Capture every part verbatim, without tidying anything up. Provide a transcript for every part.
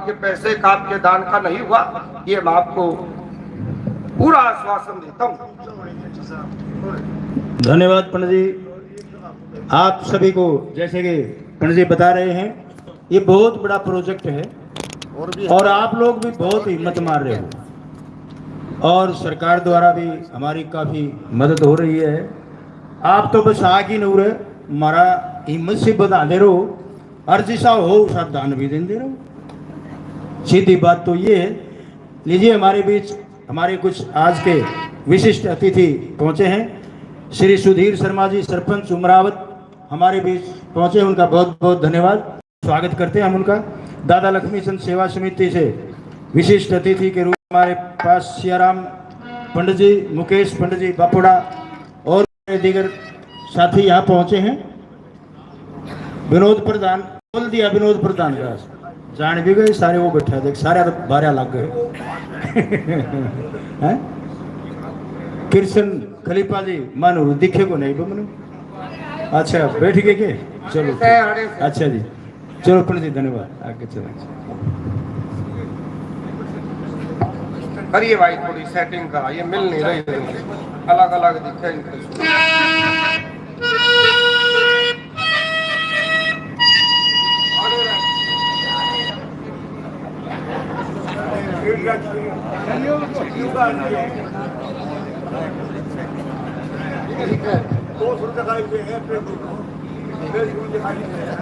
के पैसे का, आपके दान का नहीं हुआ, ये मैं आपको पूरा आश्वासन देता हूँ। धन्यवाद पंडित जी, आप सभी को, जैसे कि पंडित जी बता रहे हैं, ये बहुत बड़ा प्रोजेक्ट है और आप लोग भी बहुत हिम्मत मार रहे हो और सरकार द्वारा भी हमारी काफ़ी मदद हो रही है। आप तो बस आग ही नूर है, हमारा हिम्मत से बधाते रहो और जिसा हो उसा दान भी देते रहो। सीधी बात तो ये है। लीजिए, हमारे बीच हमारे कुछ आज के विशिष्ट अतिथि पहुंचे हैं। श्री सुधीर शर्मा जी, सरपंच उमरावत, हमारे बीच पहुंचे, उनका बहुत बहुत धन्यवाद। स्वागत करते हैं हम उनका। दादा लक्ष्मी चंद सेवा समिति से विशिष्ट अतिथि के रूप में हमारे पास सियाराम पंडित जी, मुकेश पंडित जी बापुड़ा और दीगर साथी यहाँ पहुंचे हैं। विनोद प्रधान, बोल दिया विनोद प्रधान का, जान भी गए सारे, वो बैठा देख, सारे तो बारह लग गए। हैं? कृष्ण खलीफा जी मानो दिखे को नहीं बमनू। अच्छा, बैठ गए के? चलो, अच्छा जी, चलो पंडित जी, धन्यवाद। आगे चलो। करिए भाई, थोड़ी सेटिंग करा, ये मिल नहीं रही, अलग अलग दिखे इनके।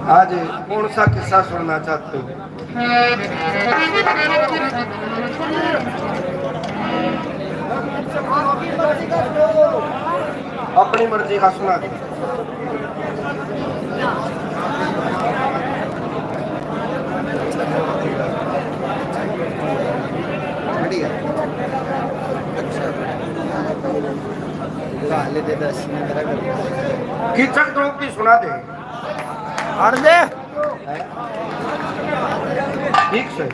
आज कौन सा किस्सा सुनना चाहते हो? अपनी मर्जी का सुना दे। बढ़िया। कीचक तो की सुना दे। हट दे। ठीक से।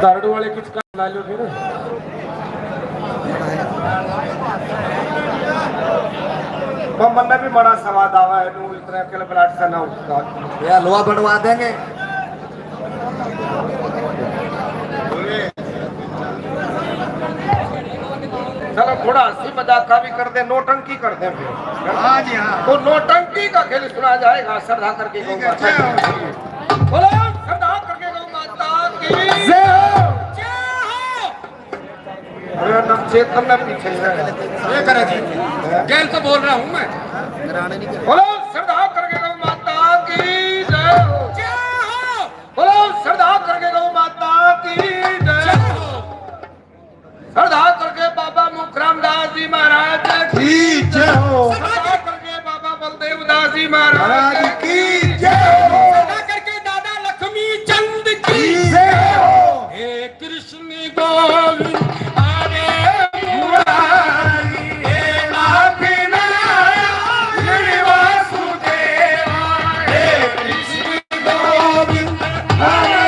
दारू वाले कुछ कर ला लो फिर। पर मन्ने भी बड़ा स्वाद आवा है, नू इतना किलबलाट सा ना उठता। ये हलवा बनवा देंगे। चलो, थोड़ा हंसी मजाक का भी कर दे, नौटंकी कर दे फिर। हाँ जी, हाँ। तो नौटंकी का खेल सुना जाएगा, श्रद्धा करके गौ माता की। बोलो, श्रद्धा करके गौ माता की। जय हो। जय हो। अरे, नमचेतन ने पीछे है। ये करे जी। गेल तो बोल रहा हूँ मैं। बोलो, श्रद्धा करके गौ माता की जय हो। जय हो। बोलो, श्रद्धा करके गौ माता की जय हो। श्रद्धा करके बाबा मुखराम दास जी महाराज की जय हो। श्रद्धा करके बाबा बलदेव दास जी महाराज महाराज की जय हो। श्रद्धा करके दादा लक्ष्मी चंद की जय हो। हे कृष्ण गोविंद हरे मुरारी, हे नाथ नारायण वासुदेवा, हे कृष्ण गोविंद हरे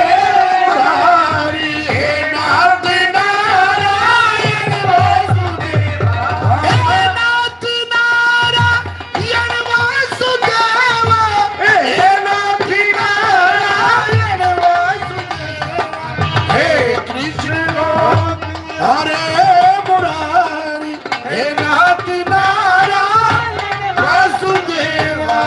मुरारी, हे नाथ नारायण वासुदेवा, हे नाथ नारायण वासुदेवा, हे नाथ नारायण वासुदेवा, हे कृष्ण हरे मुरारी, हे नाथ नारायण वासुदेवा।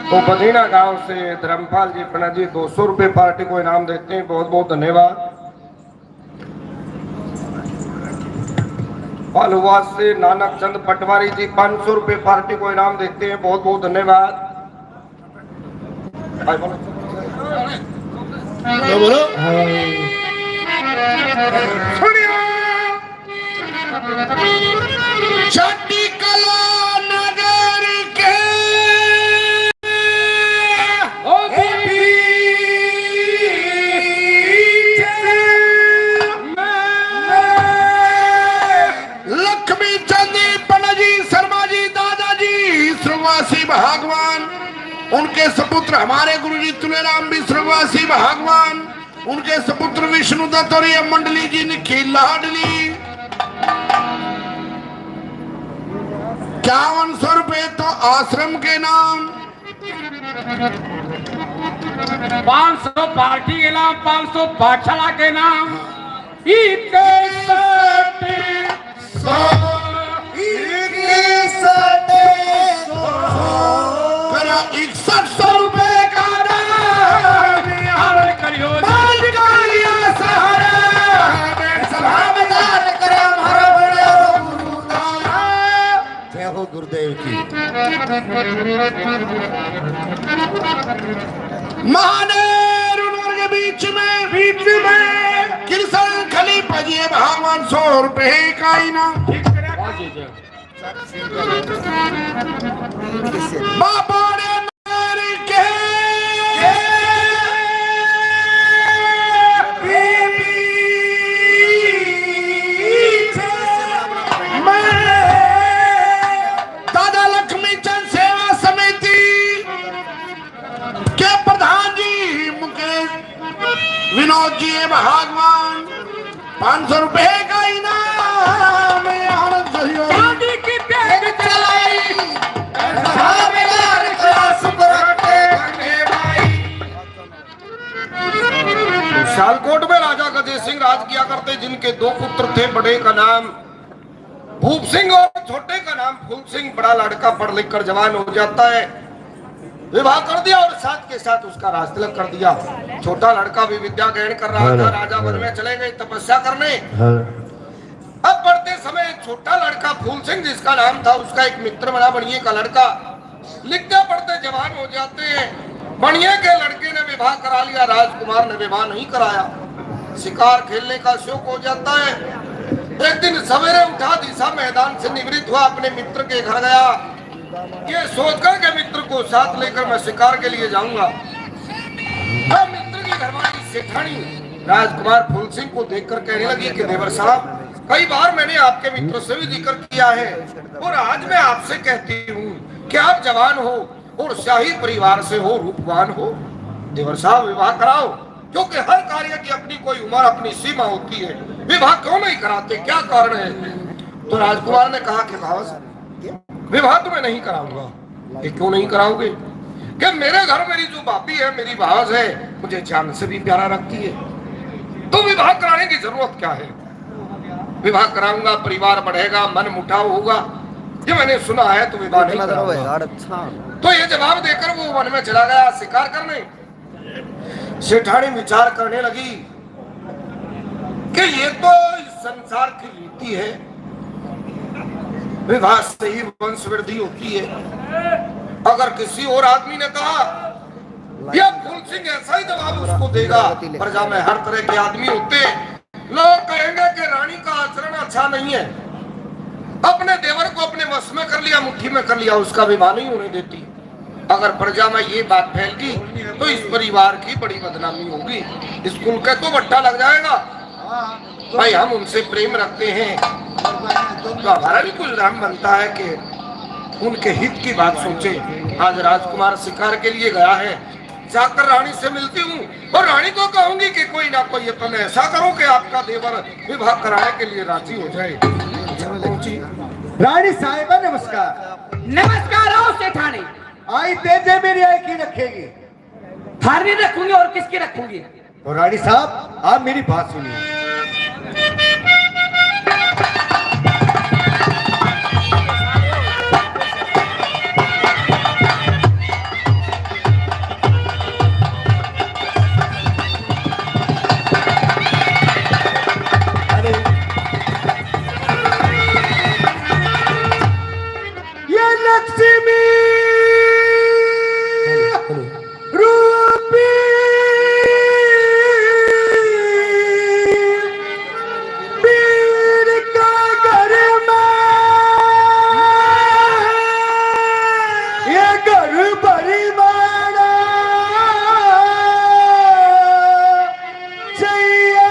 तो बदीना गांव से धर्मपाल जी पन्ना जी दो सौ रुपए पार्टी को इनाम देते हैं, बहुत बहुत धन्यवाद। पालुवास से नानक चंद पटवारी जी पाँच सौ रुपए पार्टी को इनाम देते हैं, बहुत बहुत धन्यवाद। भाई बोलो। बोलो, बोलो। सुनियो। चड्डी कला नगर के ओ बीच में लक्ष्मी चंद पन्ना जी शर्मा जी दादाजी स्वर्गवासी भगवान, उनके सुपुत्र हमारे गुरु जी तुलेराम भी स्वर्गवासी भगवान, उनके सुपुत्र विष्णु दत्त और ये मंडली जी ने की लाडली इक्यावन सौ रुपए आश्रम के नाम, पाँच सौ पार्टी के नाम, पाँच सौ पाठशाला के नाम, इकसठ सौ, इकसठ सौ, करा इकसठ सौ रुपए का दान, हवन करियो। बाल निकालिया सहारा, सभा में दान करे हमारा बड़ा गुरुदान। जय हो गुरुदेव की। महानेर उनवर के बीच में, बीच में कृष्ण खली पजिए भगवान सौ रुपए का इनाम। बाबा ने मेरे के बीच में दादा लक्ष्मी चंद सेवा समिति के प्रधान जी मुकेश विनोद जी भगवान पाँच सौ रुपए का इनाम है। आनंद सहयोग। चांदी की बैग चलाई, साहब यार का शुक्र करते हैं भाई। सियालकोट में राजा गजेंद्र सिंह राज किया करते, जिनके दो पुत्र थे, बड़े का नाम भूप सिंह और छोटे का नाम फूल सिंह। बड़ा लड़का पढ़ लिख कर जवान हो जाता है, विवाह कर दिया और साथ के साथ उसका राजतिलक कर दिया। छोटा लड़का भी विद्या ग्रहण कर रहा हाँ था, ना, राजा हाँ वन ना। में चले गए तपस्या करने। हाँ। अब पढ़ते समय एक छोटा लड़का फूल सिंह जिसका नाम था, उसका एक मित्र बना, बनिए का लड़का। लिखते पढ़ते जवान हो जाते हैं। बनिए के लड़के ने विवाह करा लिया, राजकुमार ने विवाह नहीं कराया। शिकार खेलने का शौक हो जाता है। एक दिन सवेरे उठा, दिशा मैदान से निवृत्त हुआ, अपने मित्र के घर गया। ये सोचकर के मित्र को साथ लेकर मैं शिकार के लिए जाऊंगा। तब मित्र की घरवाली सेठानी राजकुमार फूल सिंह को देखकर कहने लगी कि देवर साहब, कई बार मैंने आपके मित्र से भी जिक्र किया है और आज मैं आपसे कहती हूँ कि आप जवान हो और शाही परिवार से हो, रूपवान हो, देवर साहब विवाह कराओ, क्योंकि हर कार्य की अपनी कोई उम्र, अपनी सीमा होती है। विवाह क्यों नहीं कराते, क्या कारण है? तो राजकुमार ने कहा कि भावस, विवाह तो मैं नहीं कराऊंगा। ये क्यों नहीं कराओगे? कि मेरे घर मेरी जो भाभी है, मेरी भावस है, मुझे जान से भी प्यारा रखती है, तो विवाह कराने की जरूरत क्या है? विवाह कराऊंगा, परिवार बढ़ेगा, मन मुटाव होगा, ये मैंने सुना है, तो विवाह नहीं कराऊंगा। तो ये जवाब देकर वो वन में चला गया शिकार करने। सेठानी विचार करने लगी कि ये तो इस संसार की रीति है, विवाह से ही वंश वृद्धि होती है। अगर किसी और आदमी ने कहा, यह फूल सिंह ऐसा ही जवाब उसको देगा। प्रजा में हर तरह के आदमी होते हैं। लोग कहेंगे कि रानी का आचरण अच्छा नहीं है, अपने देवर को अपने वश में कर लिया, मुट्ठी में कर लिया, उसका विवाह नहीं होने देती। अगर प्रजा में ये बात फैल गई तो इस परिवार की बड़ी बदनामी होगी, इस कुल का तो बट्टा लग जाएगा। भाई, हम उनसे प्रेम रखते हैं तो हमारा भी कुछ धर्म बनता है कि उनके हित की बात सोचे। आज राजकुमार शिकार के लिए गया है, जाकर रानी से मिलती हूँ और रानी को कहूंगी कि कोई ना कोई यत्न ऐसा करो कि आपका देवर विवाह कराने के लिए राजी हो जाए। रानी साहिबा, नमस्कार। नमस्कार हो सेठानी। आई तेजे मेरी आई की रखेगी? थारी रखूंगी और किसकी रखूंगी? तो रानी साहब, आप मेरी बात सुनिए। अरे, ये लक्ष्मी रूपी पीर का घर में ये घर परिवार चाहिए।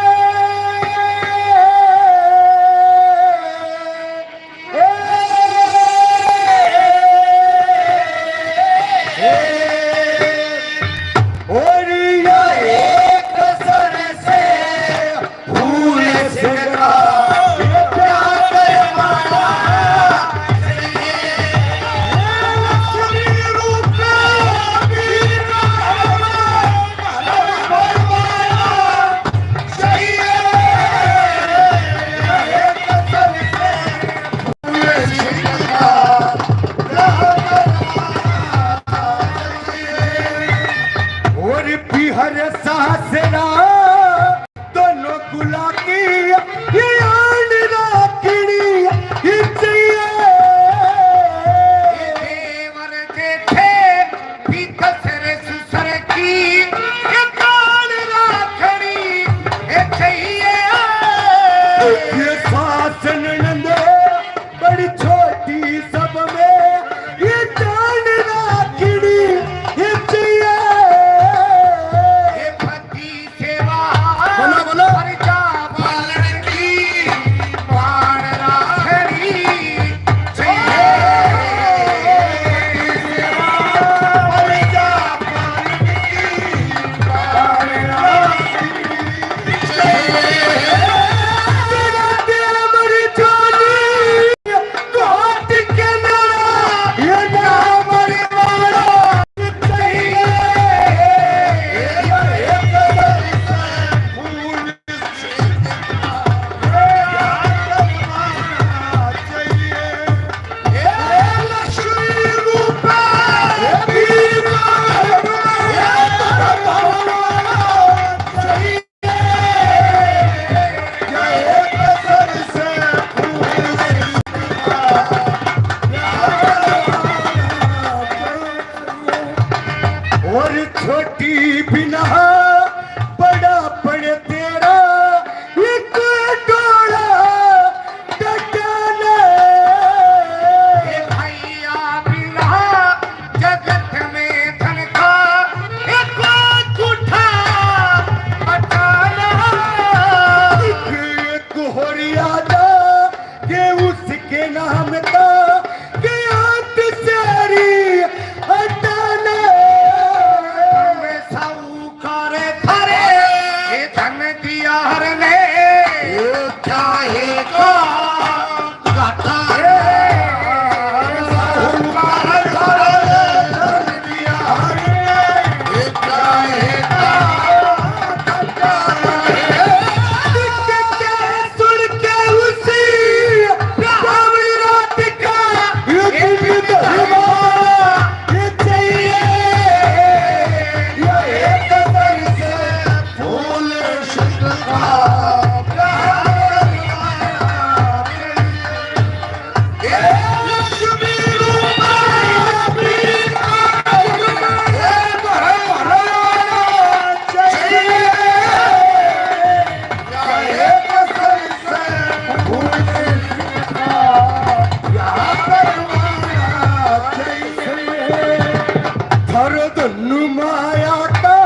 और धनु माया का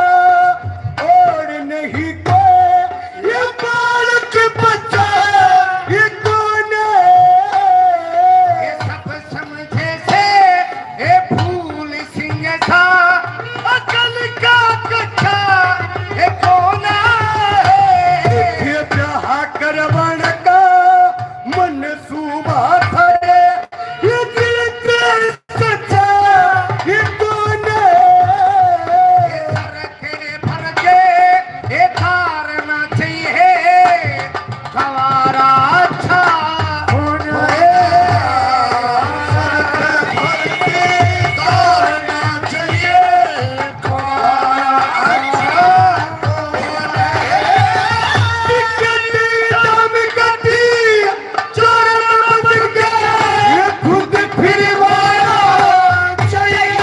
और नहीं को, ये बालक बच्चा ये कौन है? ये सब समझे से, ये फूल सिंह सा अकल का कच्चा, ये कौन है? ये ब्याह करवाने का मन सूबा थारे, ये दिल के सच्चा, ये कौन है? ये सर के भर के, ये तारना चाहिए, गवारा अच्छा होना है। सर के भर के तारना चाहिए, गवारा अच्छा होना है। टिकट दाम कटी, चोर बन गया, ये खुद फिरवाना चाहिए।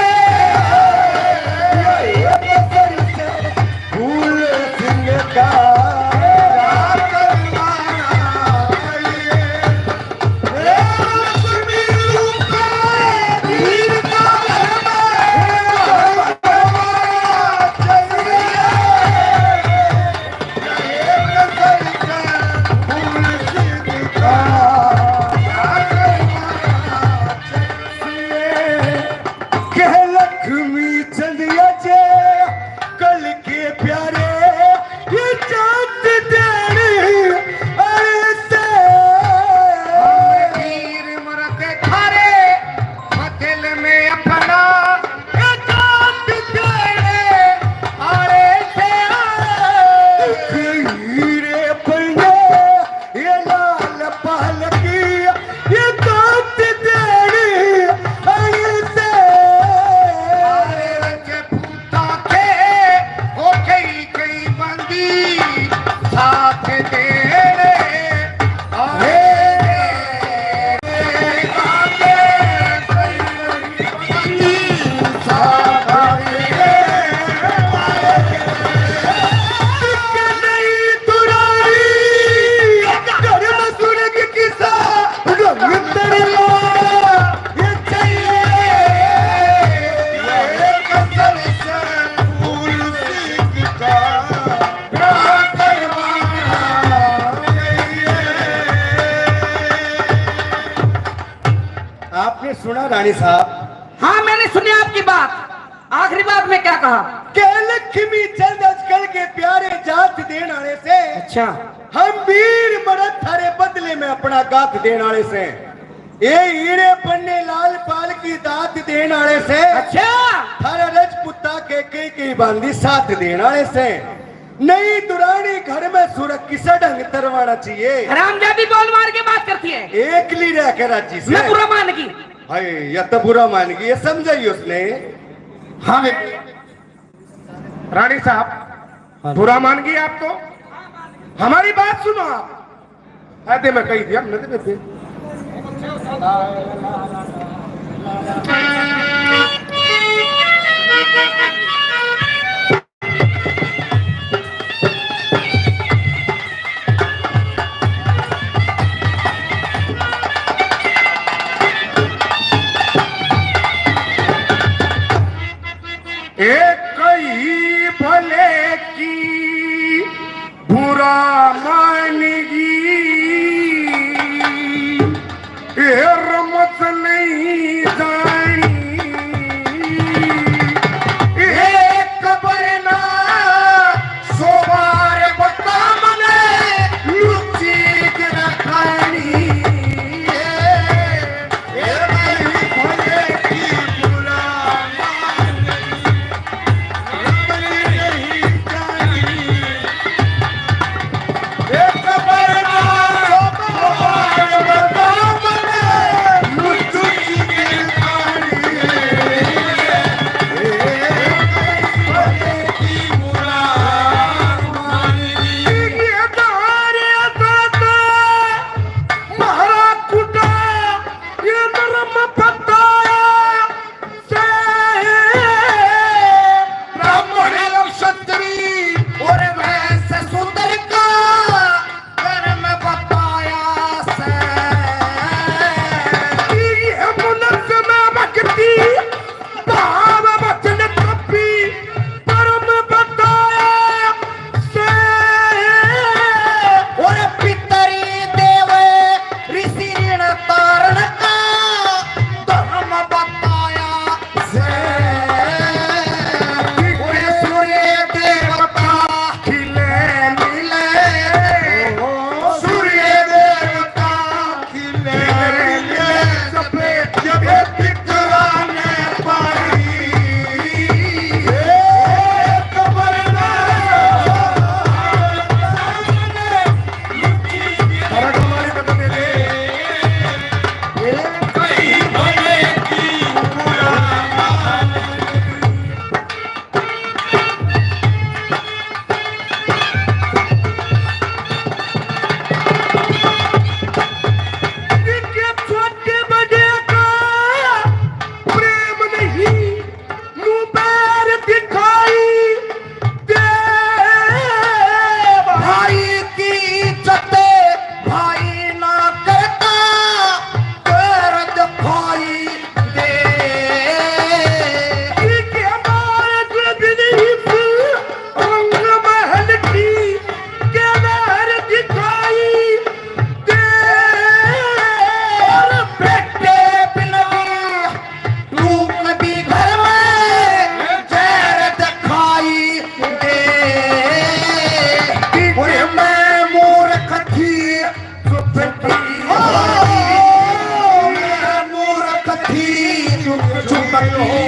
फूल सिंह का करवाना चाहिए। ए, लक्ष्मी रूपा, वीर का करवाना चाहिए। कह लक्ष्मी चंद अजय कल के प्यारे, ये चांद देने आए से। वीर मरद थारे दिल में अपना ये चांद देने आए से। हीरे पन्ने ये लाल पालकी, ये दांत देने आए से। अरे रंग फूटा के हो गई, गई बंदी साथ देने आए। आपने सुना रानी साहब? हाँ, मैंने सुनी आपकी बात। आखिरी बात में क्या कहा? के लक्ष्मी चंद अजकल के प्यारे जात देण आले से। अच्छा। हम वीर मरद थारे बदले में अपना गात देण आले से। ए हीरे पन्ने लाल पालकी दात देण आले से। अच्छा। थारे रजपुता के कई कई बांदी साथ देण आले से। नई दुरानी घर में सुरख किसे ढंग तरवाना चाहिए। हरामजादी बोल मार के बात करती है। एकली रह के राजी से। मैं बुरा मान गई। हाय, या तो बुरा मान गई, ये समझाई उसने। हाँ, रानी साहब, हाँ। बुरा मान गई आप तो? हमारी बात सुनो आप। आते मैं कही दिया, हमने तो कहते। एक ही भले की बुरा मानगी, ए रमत नहीं जानी। एक बार ना सौ बार बता मने लुच्ची रखानी।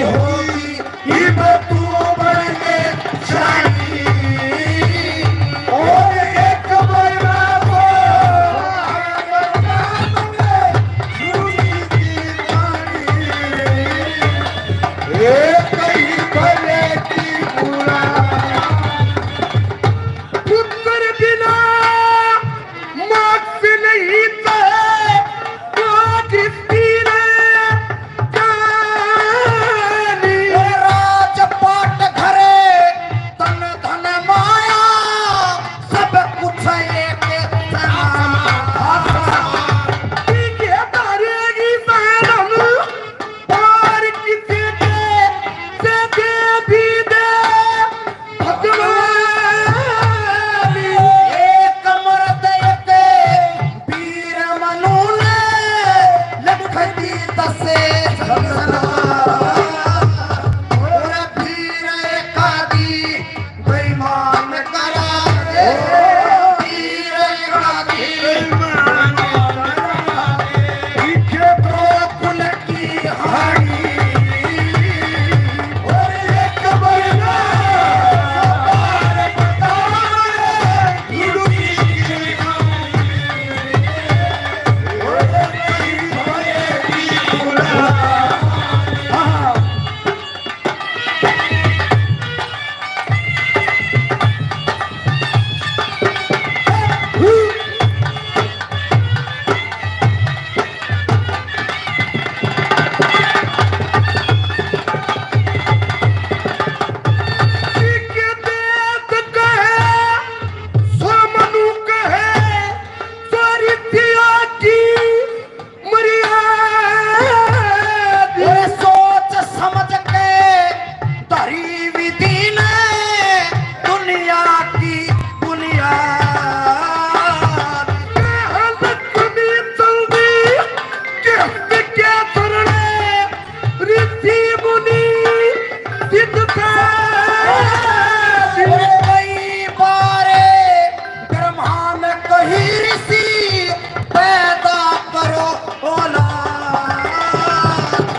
होगी, इब तू बन के जानी। और एक मरना को ए कहीं भले की बुरा। पुत्र बिना मात से नहीं तो क्या किसकी रे कहानी। राजपाट घरे तन धन माया सब कुछ एक समान। ठीक है, तारे की साधन और किसी के से दे भी दे भगवान। एक मर्द एक वीर मनु ने लख दी दसे सजना। और वीर एकादी बेईमान करा दे। वीर एकादी बेईमान करा दे। पीछे तो कुल की हारी। सोच समझ के धरी विधि ने दुनिया की बुनियाद। जल्दी के क्या चरण ऋषि मुनि सिद्ध थे। कई बारे ब्रह्मा ने कही ऋषि पैदा करो औलाद।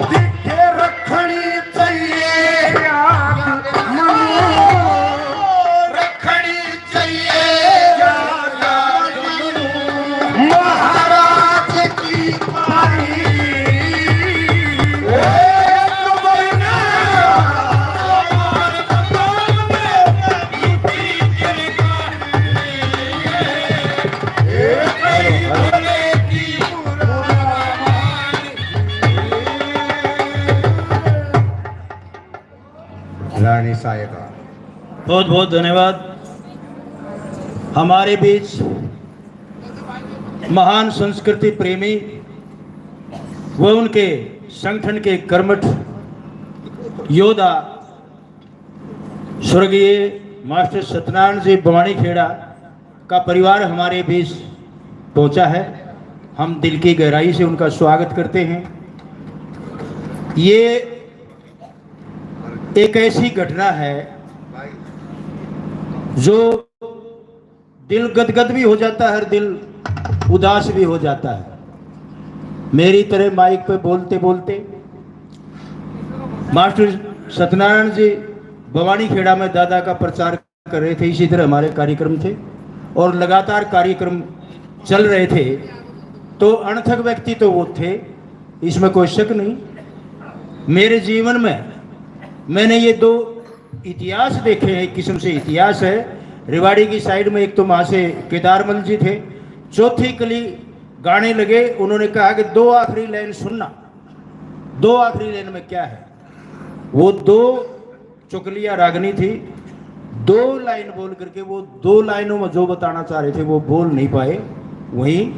दिखे रखनी चाहिए याद मनु। रखनी चाहिए महाराज की पानी। रानी साहिबा। बहुत बहुत धन्यवाद। हमारे बीच महान संस्कृति प्रेमी व उनके संगठन के कर्मठ योद्धा स्वर्गीय मास्टर सत्यनारायण जी बवानी खेड़ा का परिवार हमारे बीच पहुंचा है। हम दिल की गहराई से उनका स्वागत करते हैं। ये एक ऐसी घटना है जो दिल गदगद भी हो जाता है और दिल उदास भी हो जाता है। मेरी तरह माइक पे बोलते बोलते मास्टर सत्यनारायण जी बवानी खेड़ा में दादा का प्रचार कर रहे थे, इसी तरह हमारे कार्यक्रम थे और लगातार कार्यक्रम चल रहे थे। तो अनथक व्यक्ति तो वो थे, इसमें कोई शक नहीं। मेरे जीवन में मैंने ये दो इतिहास देखे हैं, एक किस्म से इतिहास है। रेवाड़ी की साइड में एक तो वहाँ से केदारमल जी थे, चौथी कली गाने लगे, उन्होंने कहा कि दो आखिरी लाइन सुनना। दो आखिरी लाइन में क्या है? वो दो चुगलिया रागनी थी, दो लाइन बोल करके वो दो लाइनों में जो बताना चाह रहे थे वो बोल नहीं पाए। वहीं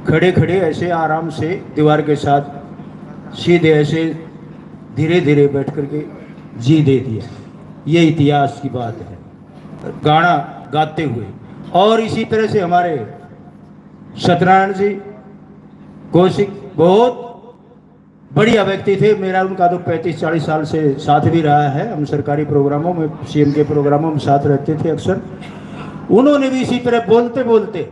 खड़े खड़े ऐसे आराम से दीवार के साथ सीधे ऐसे धीरे धीरे बैठ करके जी दे दिया। ये इतिहास की बात है, गाना गाते हुए। और इसी तरह से हमारे सत्यनारायण जी कौशिक बहुत बढ़िया व्यक्ति थे। मेरा उनका तो पैंतीस चालीस साल से साथ भी रहा है। हम सरकारी प्रोग्रामों में, सीएम के प्रोग्रामों में साथ रहते थे अक्सर। उन्होंने भी इसी तरह बोलते बोलते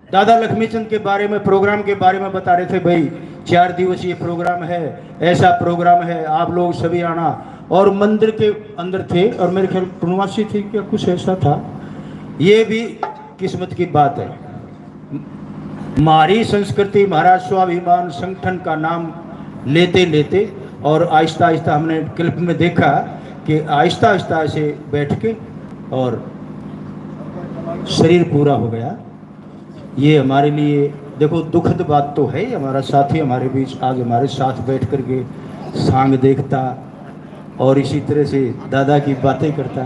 दादा लक्ष्मीचंद के बारे में, प्रोग्राम के बारे में बता रहे थे, भाई चार दिवसीय प्रोग्राम है, ऐसा प्रोग्राम है, आप लोग सभी आना। और मंदिर के अंदर थे और मेरे ख्याल पूर्णवासी थे क्या, कुछ ऐसा था। ये भी किस्मत की बात है। हमारी संस्कृति, हमारा स्वाभिमान संगठन का नाम लेते लेते, और आहिस्ता आहिस्ता हमने क्लिप में देखा कि आहिस्ता आहिस्ता ऐसे बैठ के और शरीर पूरा हो गया। ये हमारे लिए, देखो, दुखद बात तो है ही, हमारा साथी हमारे बीच आज हमारे साथ बैठ करके सांग देखता और इसी तरह से दादा की बातें करता,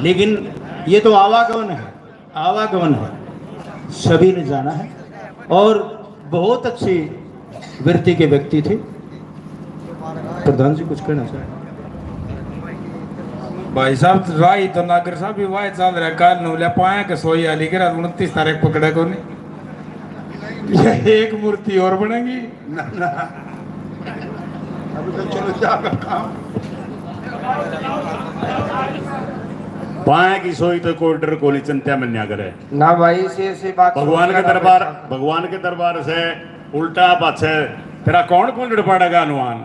लेकिन ये तो आवागमन है, आवागमन है, सभी ने जाना है। और बहुत अच्छी वृत्ति के व्यक्ति थे। प्रधान जी कुछ कहना चाहते? भाई साहब, राही तो नागर साहब भी वाह चल रहा, काल नूल्या पाया के सोई आली करा, उनतीस तारीख पकड़ा को नहीं। ये एक मूर्ति और बनेगी। ना, ना। अभी तो चलो जाओ काम। पाया की सोई तो कोई डर को नहीं, चिंता मन्या करे। ना भाई, इसी, इसी बात भगवान के दरबार, भगवान के दरबार से उल्टा पाछे तेरा कौन कुंडड़ पाड़ेगा हनुमान?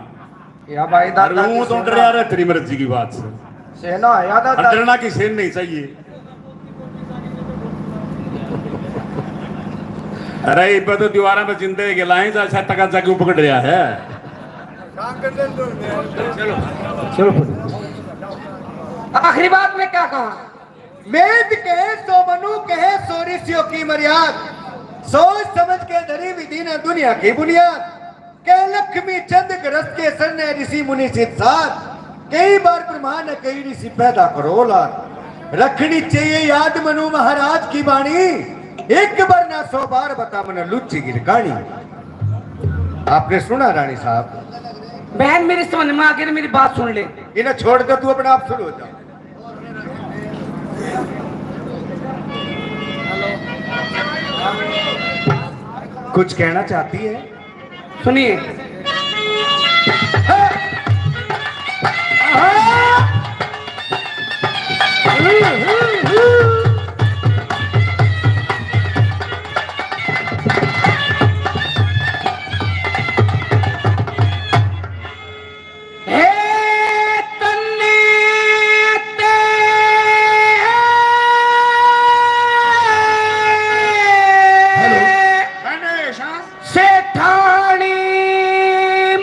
या भाई, अरे दादा ऊं तो डरया रे तेरी मर्जी की बात से। सेना या दादा। डरना की सेन नहीं चाहिए। अरे इब तो दीवारा पे जिंदे के लाए जा, अच्छा तका जाके पकड़ रहा है। चलो, चलो। आखिरी बात में क्या कहा? वेद कहे सो मनु कहे सो ऋषियों की मर्याद। सोच समझ के धरी विधि ने दुनिया की बुनियाद। कह लक्ष्मी चंद गृहस्थ के सरने ऋषि मुनि सिद्ध साध। कई बार ब्रह्मा ने कई ऋषि पैदा करो औलाद। रखनी चाहिए याद मनु महाराज की बाणी। एक बार ना सौ बार बता मन लुच्ची गिरकानी। आपने सुना रानी साहब? बहन मेरी समझ में आ गई, मेरी बात सुन ले। इन्हें छोड़ दे, तू अपने आप शुरू हो जा। कुछ कहना चाहती है? सुनिए। हे तन्ने ते हेलो। सेठानी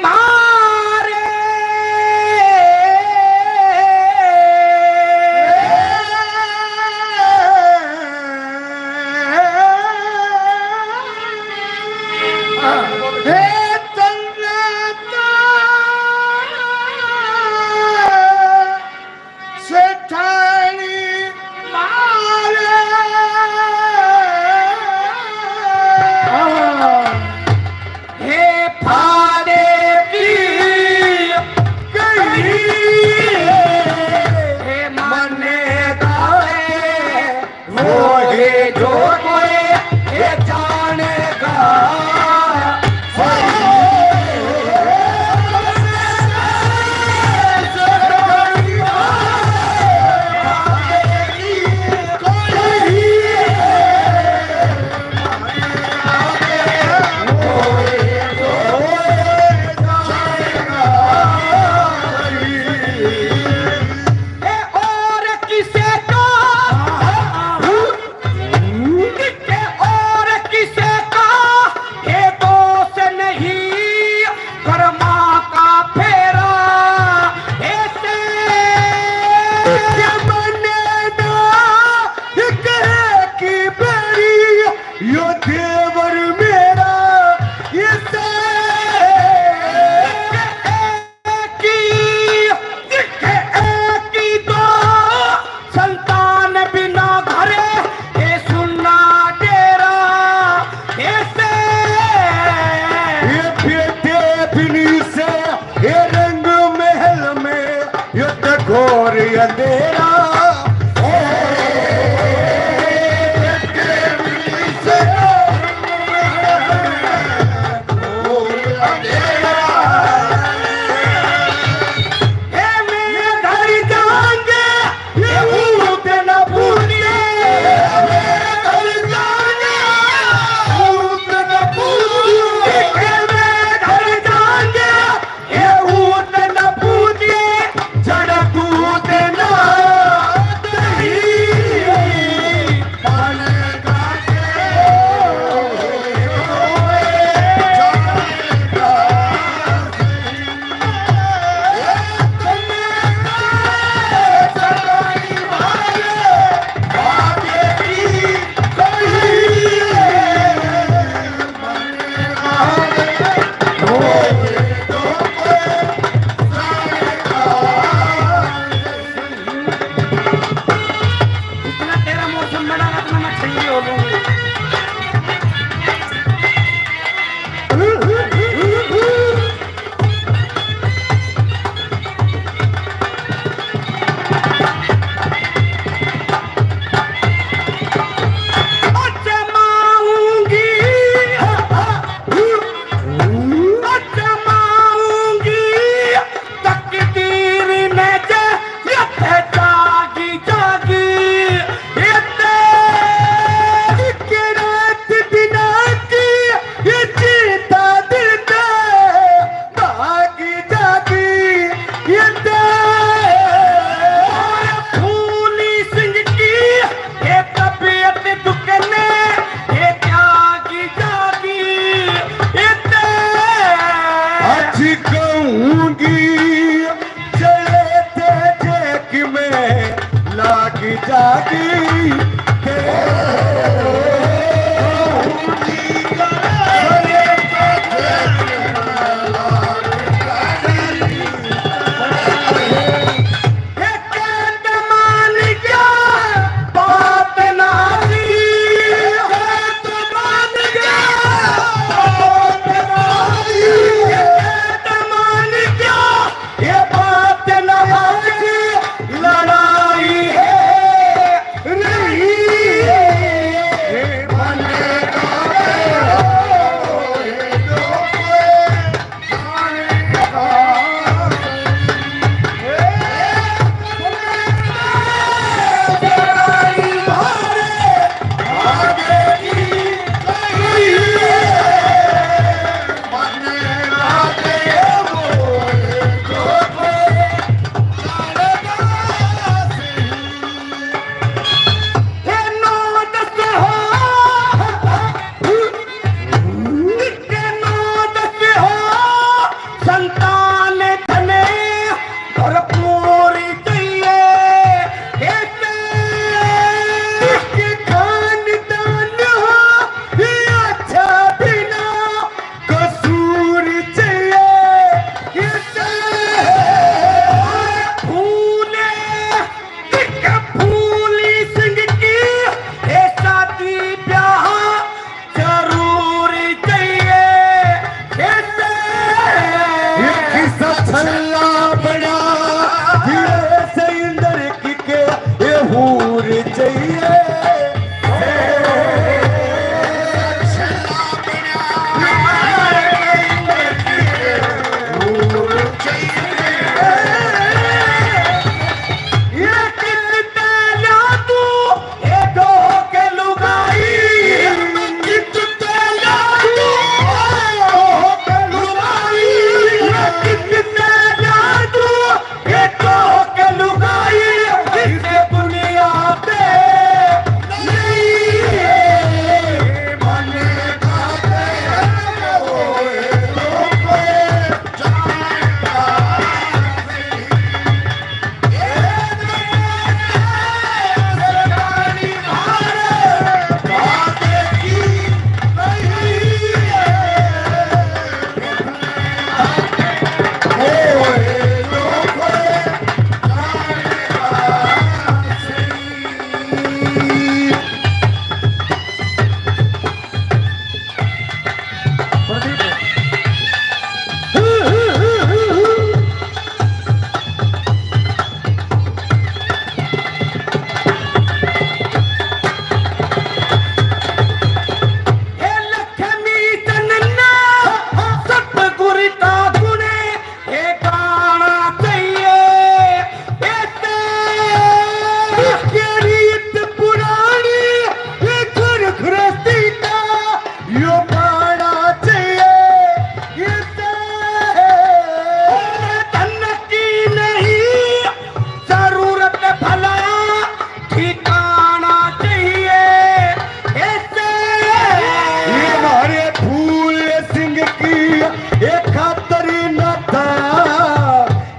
मारे। हे तन्ने ते सेठानी मारे। हे फादे की कही, हे मने दाए। वो है जो कोई ये जानेगा। और किसे का, और किसे का ये दोष नहीं, कर्मा का फेरा ऐसे। मन्ने ना एक है कि बेरी यो देवर मेरा इसे। की, दिखे एक ही दो संतान बिना घरे, ये सुन्ना डेरा, ऐसे। ये बेटे बिन इसे, ये रंग महल में, ये तो घोर अंधेरा।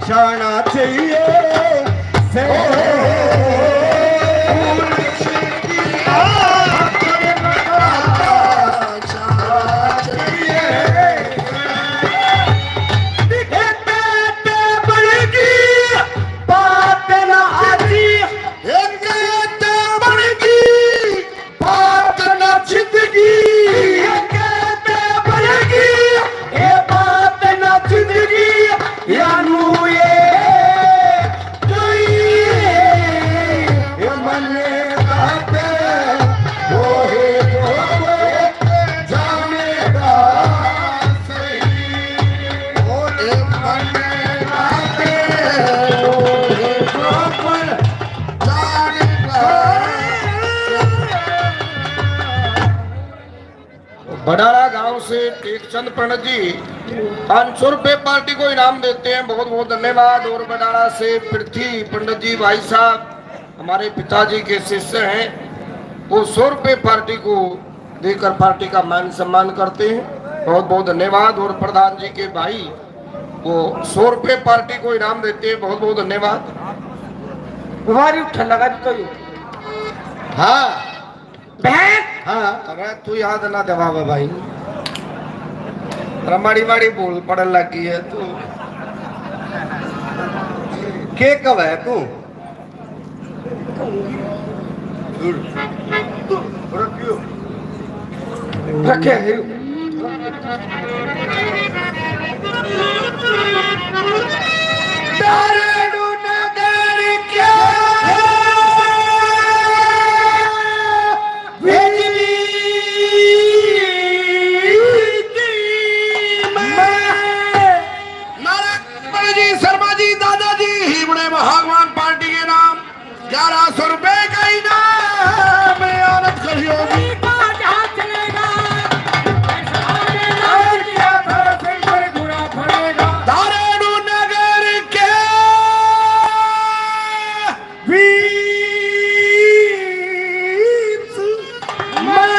जाना चाहिए। से बात ना जिंदगी, ये कहते बनेगी, ये बात ना जिंदगी, या नू ये कोई, ये मन कहते, वो है जो जानेगा सही। वो है मन कहते, वो है जो बडाला गांव से टेकचंद पंडित जी पाँच सौ रुपए पार्टी को इनाम देते हैं। बहुत बहुत धन्यवाद। और बडाला से पृथ्वी पंडित जी, भाई साहब, हमारे पिताजी के शिष्य हैं, वो सौ रुपए पार्टी को देकर पार्टी का मान सम्मान करते हैं। बहुत बहुत धन्यवाद। और प्रधान जी के भाई वो सौ रुपए पार्टी को इनाम देते हैं। बहुत बहुत धन्यवाद। वारी उठा लगा तो यू। हाँ। बहन। हाँ, अरे तू याद ना दिलावे भाई। अरे माड़ी माड़ी भूल पड़न लग गई है तू। के कब है तू? रखे है। दारू नगर क्या बिजली की मैं। नारायण जी, शर्मा जी, दादाजी, हिबड़े भगवान पार्टी के नाम ग्यारह सौ रुपए का इनाम है, आनंद करियो जी। धारणु नगर के बीच में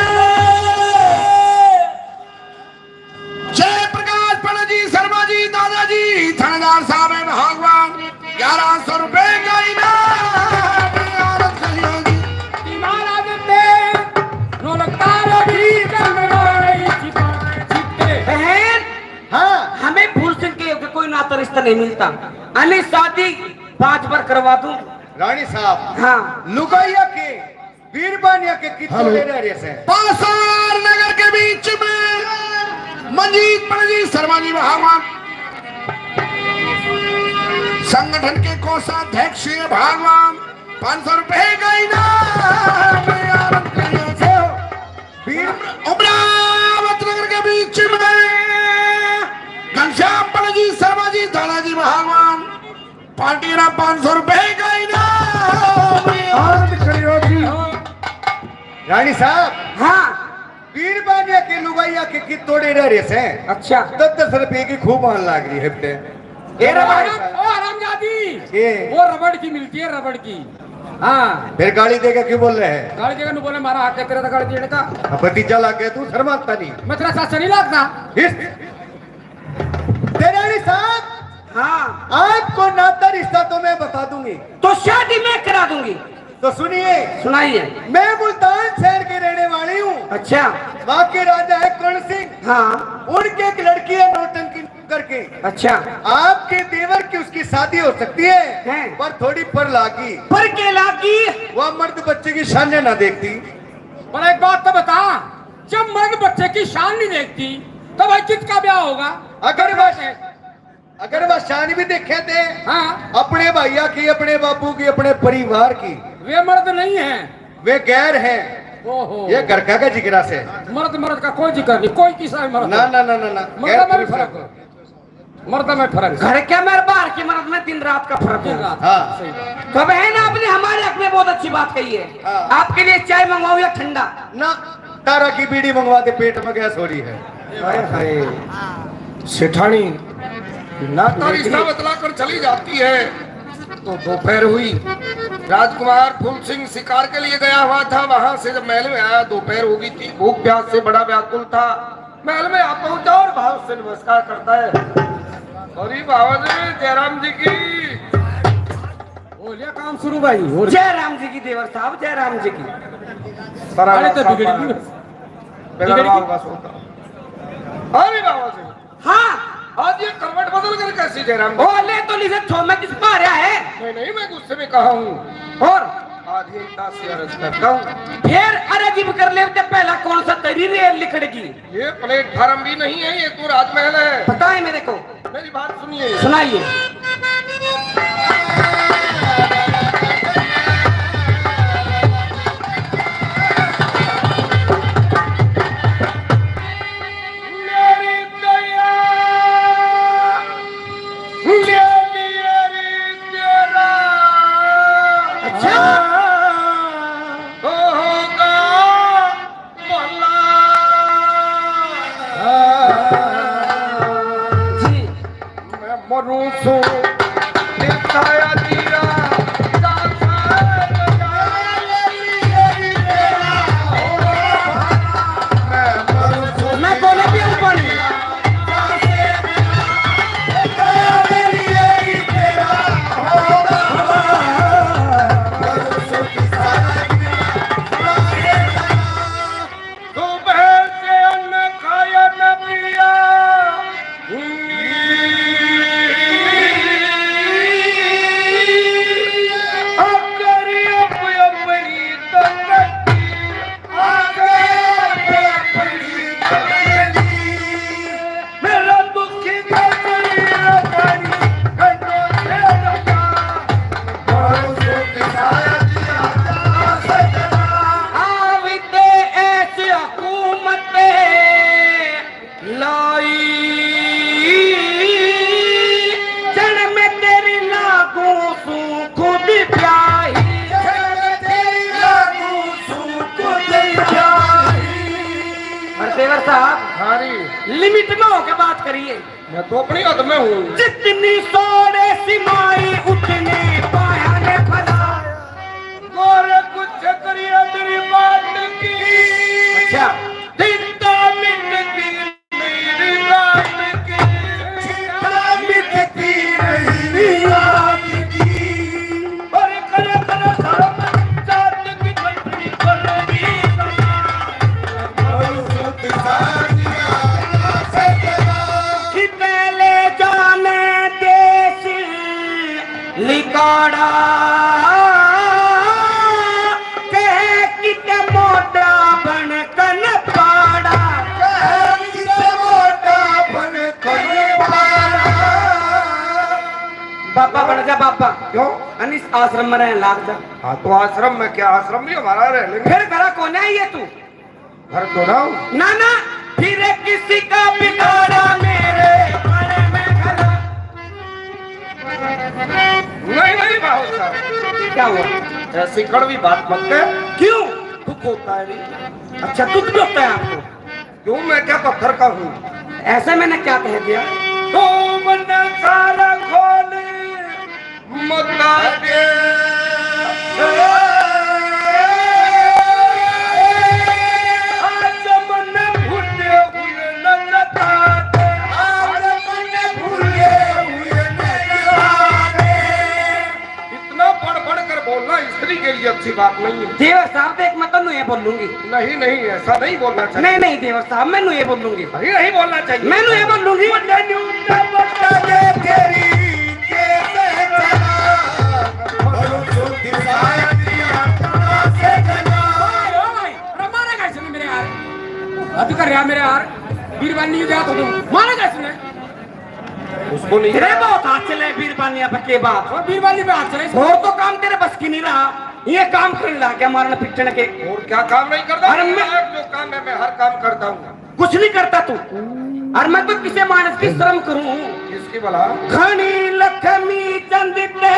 जय प्रकाश पंडित जी, शर्मा जी, दादाजी, थानेदार साहब है भगवान, ग्यारह सौ रुपए का इनाम, आनंद करियो जी। महाराज ने नौलखा रोटी चंद्राई छिपा छिपे। बहन, हाँ। हमें फूल सिंह के, के कोई नाता रिश्ता नहीं मिलता। अली शादी पांच बार करवा दूं। रानी साहब, हाँ। लुगाइया के बीरबानिया के कितने हेलो। ले रहे से? पासार नगर के बीच में मंजीत पंडित जी, शर्मा जी भगवान, संगठन के कोषाध्यक्ष भगवान, पाँच सौ रुपए का इनाम है, आनंद करियो से। बीर उमरावत नगर के बीच में घनश्याम पंडित जी, शर्मा जी, दादाजी भगवान, पार्टी ना पाँच सौ रुपए का इनाम। आनंद करियो जी। रानी साहब। हाँ। बीरबानिया के लुगाइया के कित तोड़े रह रहे से। अच्छा। दस दस रुपए की खूब आन लाग रही है हफ्ते। ए रबड़, ओ हरामजादी। ये। वो रबड़ की मिलती है, रबड़ की। हाँ। फिर गाली देके क्यों बोल रहे हैं? गाली देके नु बोले, मारा हक है तेरा तो गाली देने का। अब भतीजा लग गया, तू शर्माता नहीं। मैं तेरा चाचा नहीं लगता। इस तेरे साथ हाँ। आपको नाता रिश्ता तो मैं बता दूंगी। तो शादी मैं करा दूंगी। तो सुनिए। सुनाइए। मैं मुल्तान शहर के रहने वाली हूँ। अच्छा। वहाँ के राजा है कर्ण सिंह। हाँ। उनके एक लड़की है नौटंकी करके। अच्छा। आपके देवर की उसकी शादी हो सकती है, हैं। पर थोड़ी पर लागी। पर के लागी? वह मर्द बच्चे की शान ना देखती। पर एक बात तो बता, जब मर्द बच्चे की शान नहीं देखती, तो भाई किसका ब्याह होगा? अगर वह अगर वह शान भी देखे थे हाँ। अपने भैया की, अपने बापू की, अपने परिवार की। वे मर्द नहीं हैं। वे गैर हैं। ओहो। ये घर का, का जिक्र से। मर्द, मर्द का कोई जिक्र नहीं, कोई किसा भी मर्द ना, नहीं। ना, ना, ना, ना। मर्द गैर में भी पुरुष फर्क है। हो। मर्द में फर्क। घर के मेरे बाहर के मर्द में दिन रात का फर्क दिन है। रात। हाँ। सही बात। तो बहन, आपने हमारे हक में बहुत अच्छी बात कही है। हाँ। आपके लिए चाय मंगवाऊं या ठंडा? ना, तारा की बीड़ी मंगवा दे, पेट में गैस हो रही है। हाय, हाय। सेठानी नाता रिश्ता बतला कर चली जाती है। तो दोपहर हुई। राजकुमार फूल सिंह शिकार के लिए गया हुआ था, वहां से जब महल में आया, दोपहर हो गई थी, भूख प्यास से बड़ा व्याकुल था। महल में आ पहुंचा और भाव से नमस्कार करता है। अरे बाबा जी, जयराम जी की। हो लिया काम शुरू भाई, हो लिया। जय राम जी की देवर साहब, जय राम जी की। बराबर अरे तो साहब, बिगड़ गई। बिगड़ बिगड़ गई। गया होगा सोता। अरे बाबा जी। हाँ। आज ये करवट बदल कर कैसी जयराम जी? ओ ले तो लीजिए, छो मैं किस पा रहा है? नहीं, नहीं, मैं गुस्से में कहा हूँ। और? आज ये इतना सी अर्ज करता हूँ। फिर अरे जिब कर ले, तो पहला कौन सा तेरी रेल लिकड़गी? ये प्लेटफार्म भी नहीं है, ये तो राजमहल है। पता है मेरे को। मेरी बात सुनिए। सुनाइए। मेरी दया, मेरी, मेरी तेरा। अच्छा। होगा भला। जी। मैं मरूं सूं निताया दिया। मैं बोले भी ऊपर। सुबह से अन्न खाया न पिया। अगर अब अपनी तरक्की, अगर अब अपनी तरक्की, मेरा दुखी दिल तेरी रजाई, घंटों से रजा। आवते ऐसी हुकूमत लाई, जन्म तेरी लागू सूं खुद ब्याही, जन्म तेरी लागू सूं खुद ब्याही। और देवर साहब, हाँ जी। लिमिट में होके बात करिए। मैं तो अपनी हद में हूँ। जितनी सोड़े सिमाई उतनी पाया ने भला। और कुछ करिए मेरी बात की। अच्छा। चिंता मिटती मेरी रात की। चिंता मिटती मेरी रात की। और कर कर धर्म जात की बंदगी बंदगी। कितने ले जाने देश लिकाड़ा, कह किते मोटा बन कन पाड़ा, कह किते मोटा बन कन पाड़ा। बाबा बन जा बाबा। क्यों? अन इस आश्रम में रहने लाग जा। हाँ, तो आश्रम में क्या, आश्रम भी हमारा रह लेंगे। फिर घरा कोन्या ही है तू। घर तो ना हूँ। ना, ना, फिर किसी का बिगाड़ा मेरे घर में घरा। नहीं, नहीं, बाबू साहब। क्या हुआ? ऐसी कड़वी बात मत कर। क्यों? दुख होता है रे। अच्छा, दुख भी होता है आपको? क्यों, मैं क्या पत्थर का हूँ? ऐसे मैंने क्या कह दिया? तो मन सारा खोल मता के। आज मन भूले हुए न जता दे। आज मन भूले हुए न जता दे। इतना बढ़ बढ़ कर बोलना स्त्री के लिए अच्छी बात नहीं है। देवर साहब, देख, मैं तन्नू ये बोलूंगी। नहीं, नहीं, ऐसा नहीं बोलना चाहिए। नहीं, नहीं, देवर साहब, मैं नू ये बोलूंगी। नहीं, नहीं बोलना चाहिए। मैं नू ये बोलूंगी। ओए, ओए, मारेगा इसने मेरे यार। हद कर रहा मेरे यार। बीरबानी की बात हो तो मारेगा इसने। उसको नहीं तेरे बहुत हाथ चले बीरबानिया पे के बात। और बीरबानी पे हाथ चले। और तो काम तेरे बस की नहीं रहा। ये काम करने लग गया मारने पिटने के। और क्या काम नहीं करता? अरे मैं जो काम है, मैं हर काम करता हूँ। कुछ नहीं करता तू। और मैं तो किसे मानस की शर्म करूँ? किसकी भला? खणी लक्ष्मी चंद ते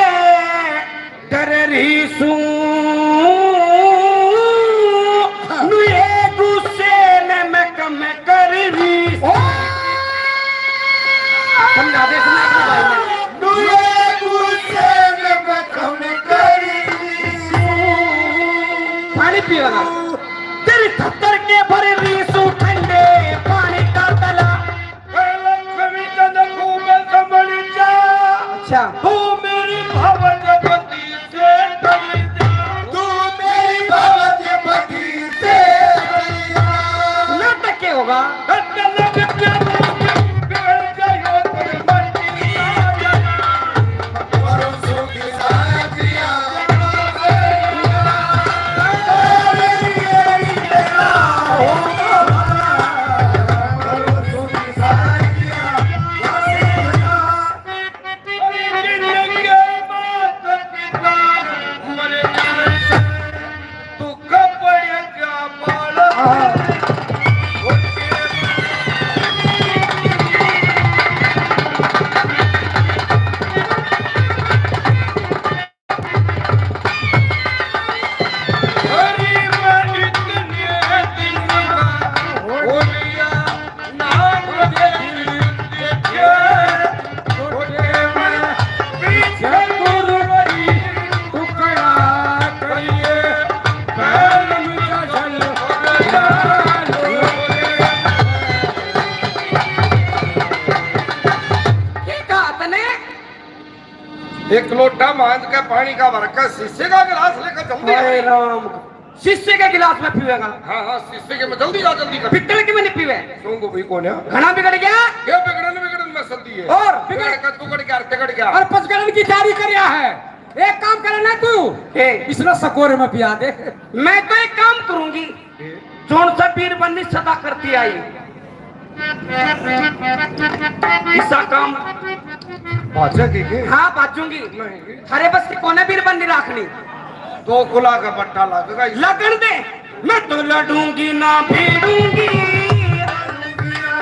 डर रही सूं, नुए गुस्से में मैं कम कर रही सूं। समझा दे, सुना दे भाई ने। नुए गुस्से में मैं कम कर रही सूं। पानी पी वाला। तेरी थत्तर के भर रही सूं ठंडे पानी का तला। लक्ष्मी चंद खूब समझ भवजपति से कविता। तू मेरी भवजपति से कविता। नाटक के होगा? एक लोटा मांज के पानी का भर के शीशे का गिलास लेकर जल्दी आ। हाय राम, शीशे के गिलास में पीवेगा? हाँ, हाँ, शीशे के में जल्दी ला, जल्दी कर। पित्तल के में नहीं पीवे। सूंघ भी कोन्या। घना बिगड़ गया। क्या बिगड़न, बिगड़न में सदी है। और बिगड़ बिगड़ का तू गड़ गया, तिगड़ गया। और पचगड़न की तैयारी कर रहा है। एक काम करे ना तू, ए। इसने सकोरे में पिया दे। मैं तो एक काम करूंगी, ए। जोन सा बीर बन्नी सदा करती आई, इसा काम। भाजा की के? हाँ, भाजूंगी। नहीं। अरे बस, कोने बीर बन्नी रखनी। दो कुला का बट्टा लगेगा इस लगन दे। मैं तो लड़ूंगी ना भिड़ूंगी,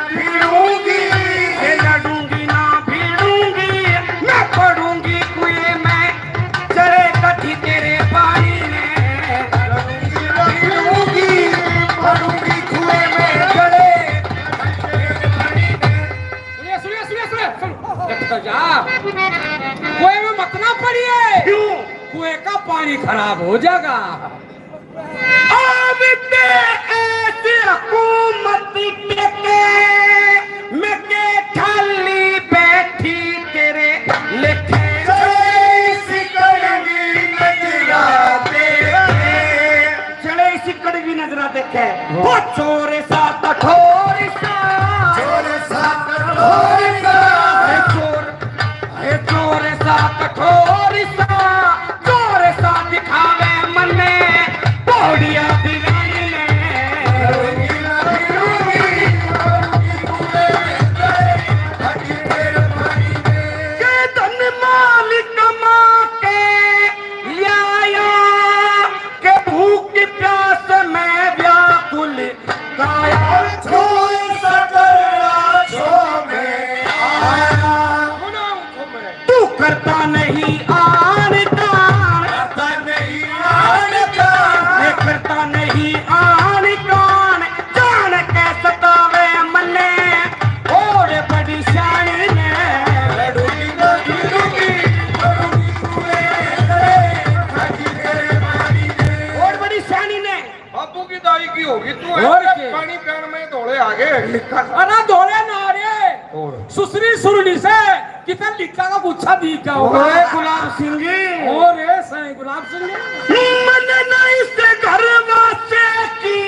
भिड़ूंगी, ये लड़ूंगी ना भिड़ूंगी, मैं पड़ूंगी कुएं में, जले कठी तेरे पानी में। लड़ूंगी ना भिड़ूंगी, पड़ूंगी कुएं में, जले। सुनिए, सुनिए, सुनिए, सुनिए, सुन। जा। कुएं में मत ना पड़िए। क्यों? कुएं का पानी खराब हो जाएगा। आवे ते ऐसी हुकूमत के, मैं के ठाली बैठी तेरे लेखे। जड़े इसी कड़वी नजरा देखे। जड़े इसी कड़वी नजरा देखे। वो चोर सा कठोर सा। चोर सा कठोर सा। ए चोर, ए चोर सा कठोर सा, चोर सा दिखावे मन्ने, पौड़िया दीवानी ने। के धन मालिक माँ के ल्याया, के भूख प्यास में व्याकुल काया। छोड़ सकरना छो में आया। तू करता नहीं आन तान। करता नहीं आन तान। ये करता नहीं आन तान। जान के सतावे मन्ने। और बड़ी शानी ने। लड़ूंगी ना भिड़ूंगी, लड़ूंगी कुएं में, खड़ी तेरे मारी ने। और बड़ी शानी ने। बाबू की दाई की होगी तू, और ऐसे के? पानी पीण में धोले आ गए। अरे धोले ना रे। और? सुसरी सुरनी से कितना लिखा का गुच्छा दी क्या होगा? ओए गुलाब सिंह जी। और रे साईं गुलाब सिंह जी। मन नहीं से घर वासे की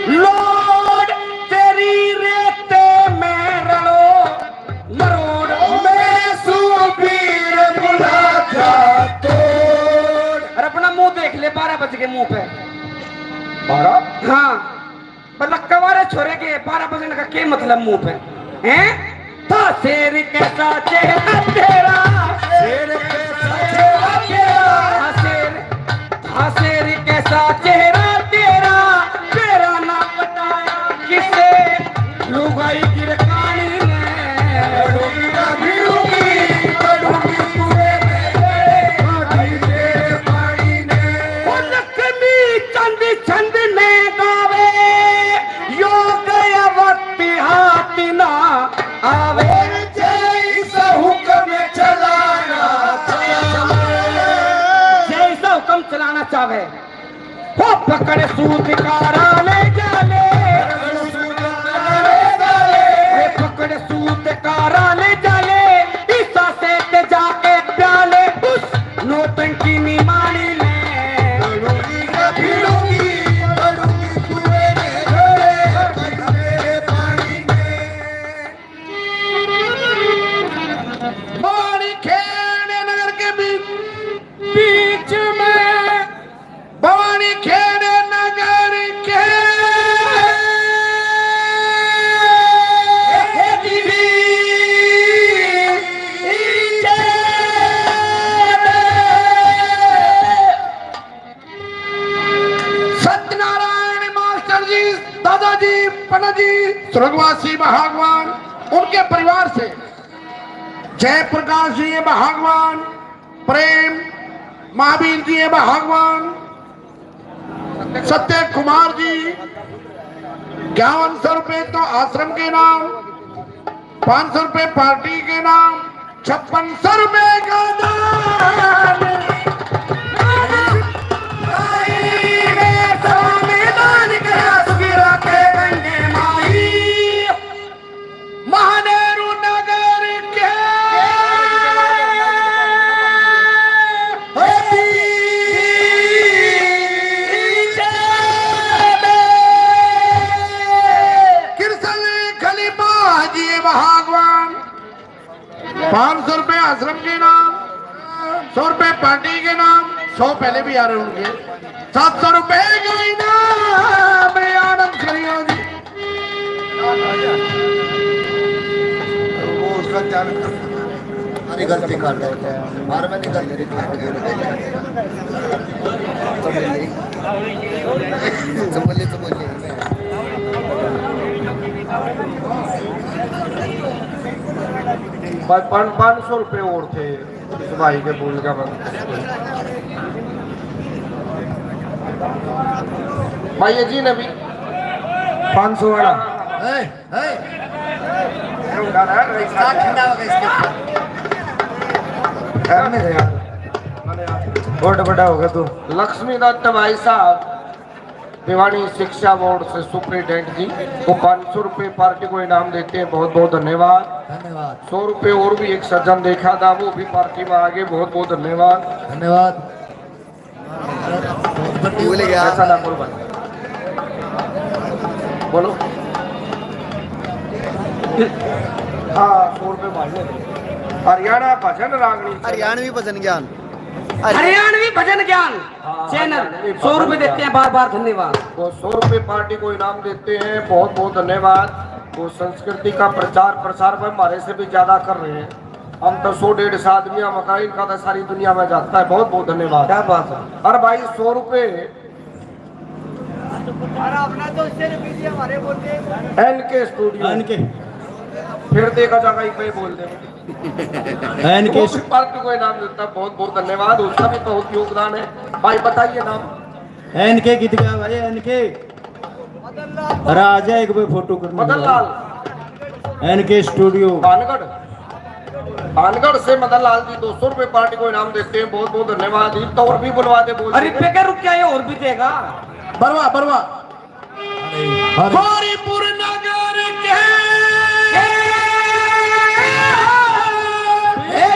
लोड, तेरी रेते में रलो मरोड़। मैं सुबीर बुला जा तोड़। अरे अपना मुंह देख ले, बारह बज गए मुंह पे। बारह? हाँ, मतलब कवारे छोरे के बारह बजने का के मतलब मुंह पे, हैं? था शेर कैसा चेहरा तेरा, शेर कैसा चेहरा तेरा। हाँ, शेर, हाँ, शेर कैसा चेहरा तेरा, तेरा ना बताया किसे लुगाई गिरकानी ने। लड़ूंगी ना भिड़ूंगी, पड़ूंगी कुएं में, खाती तेरे पानी ने। ओ लक्ष्मी चंद छंद में गावे, यो गया वक्त हाथ ना आवे। जैसा हुक्म चलाना चाहे। जैसा हुक्म चलाना चाहे। ओ पकड़ सूत कारा ले जा ले। ए पकड़ सूत कारा ले जा ले। ईसा से ते जाके प्याले। उस टंकी नी मानी ने। लड़ूंगी ना भिड़ूंगी, लड़ूंगी कुएं में, लड़ूंगी तेरे पानी में। भवानी खेड़े नगर के बीच, बीच में, भवानी खेड़े नगर के सत्यनारायण मास्टर जी, दादाजी, पंडित जी, स्वर्गवासी भगवान, उनके परिवार से जयप्रकाश जी भगवान, प्रेम महावीर जी भगवान, सत्य कुमार जी, इक्यावन सौ रुपए तो आश्रम के नाम, पाँच सौ रुपए पार्टी के नाम, छप्पन सौ रुपए का दान। महानेहरू नगर के कृष्ण खलीफा जी भगवान, पाँच सौ रुपए आश्रम के नाम, सौ रुपए पार्टी के नाम, सौ पहले भी आ रहे होंगे, सात सौ रुपए का इनाम है, आनंद करियो जी। वो उसका क्या, अरे गलती कर दो, बार में नहीं गलती। चमोली, चमोली। पाँच, पाँच, पाँच सौ रुपए और थे इस भाई के बोल का बंद। भाई ये जी नबी पाँच सौ वाला। ए, ए। ठंडा हो गया इसके। ठहरने दे यार। बहुत बड़ा होगा तू। लक्ष्मी दत्त भाई साहब, भिवानी शिक्षा बोर्ड से सुपरिटेंडेंट जी को पाँच सौ रुपए पार्टी को इनाम देते हैं। बहुत बहुत धन्यवाद। धन्यवाद। सौ रुपए और भी एक सज्जन देखा था, वो भी पार्टी में आ गए। बहुत बहुत धन्यवाद। धन्यवाद। भूल गया। ऐसा ना बोल भाई। बोलो। हाँ, सौ रुपए भाई ने। हरियाणा भजन रागनी। हरियाणवी भजन ज्ञान। हरियाणवी भजन ज्ञान। हाँ, चैनल हरियाणवी सौ रुपए भजन देते हैं, ज्ञान। बार बार धन्यवाद। वो सौ रुपए पार्टी को इनाम देते हैं, बहुत बहुत धन्यवाद। वो संस्कृति का प्रचार प्रसार वह हमारे से भी ज्यादा कर रहे हैं। हम तो सौ डेढ़ सौ आदमी, हम का, इनका तो सारी दुनिया में जाता है। बहुत बहुत धन्यवाद। क्या बात है। अरे भाई, सौ रुपए। NK studio. एनके। फिर देखा जाएगा, एक भाई बोल दे। एनके वो भी पार्टी को इनाम देता है। बहुत बहुत धन्यवाद, उसका भी बहुत योगदान है। भाई बताइए नाम। एनके कित गया भाई, एनके। अरे आ जा एक बार फोटो करने। मदन लाल। NK studio. भानगढ़। भानगढ़ से मदन लाल जी दो सौ रुपए पार्टी को इनाम देते हैं। बहुत बहुत धन्यवाद। एक तो और भी बुलवा दे, बोल अरे दे। पे क्या रुक गया, ये और भी देगा। बरवा, बरवा। अरे। गौरीपुर नगर के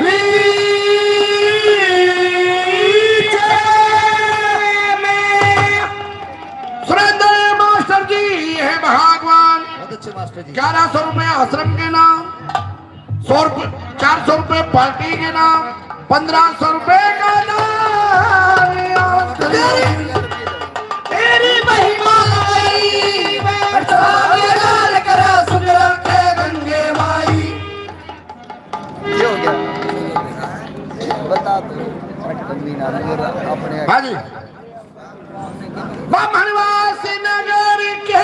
बीच में सुरेंद्र मास्टर जी है भगवान। बहुत अच्छे मास्टर जी। ग्यारह सौ रुपए आश्रम के नाम, सौ रुपए, चार सौ रुपए पार्टी के नाम, पन्द्रह सौ रुपए का दान। तेरी, तेरी महिमा गाई, मैं सारे लाल करा सुन रखे गंगे माई। ये हो गया। बता दो। अपने हाँ जी। बामनवास नगर के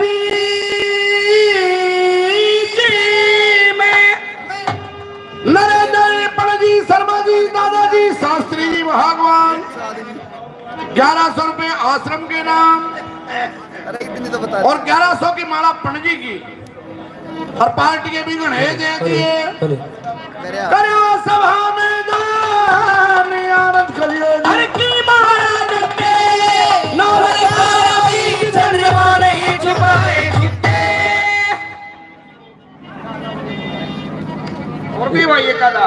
बीच में नरेंद्र पणजी शर्मा जी, दादाजी शास्त्री जी भगवान, ग्यारह सौ रुपए आश्रम के नाम अरे, इतनी तो बता। और ग्यारह सौ की माला पणजी की। और पार्टी के भी घणे दे दिए। अरे, अरे। करो सभा में दान, आनंद करियो जी। हर की महाराज के नौलखा रवि किशन जमाने ही छुपाए छुपे। और भी भाई एक आधा।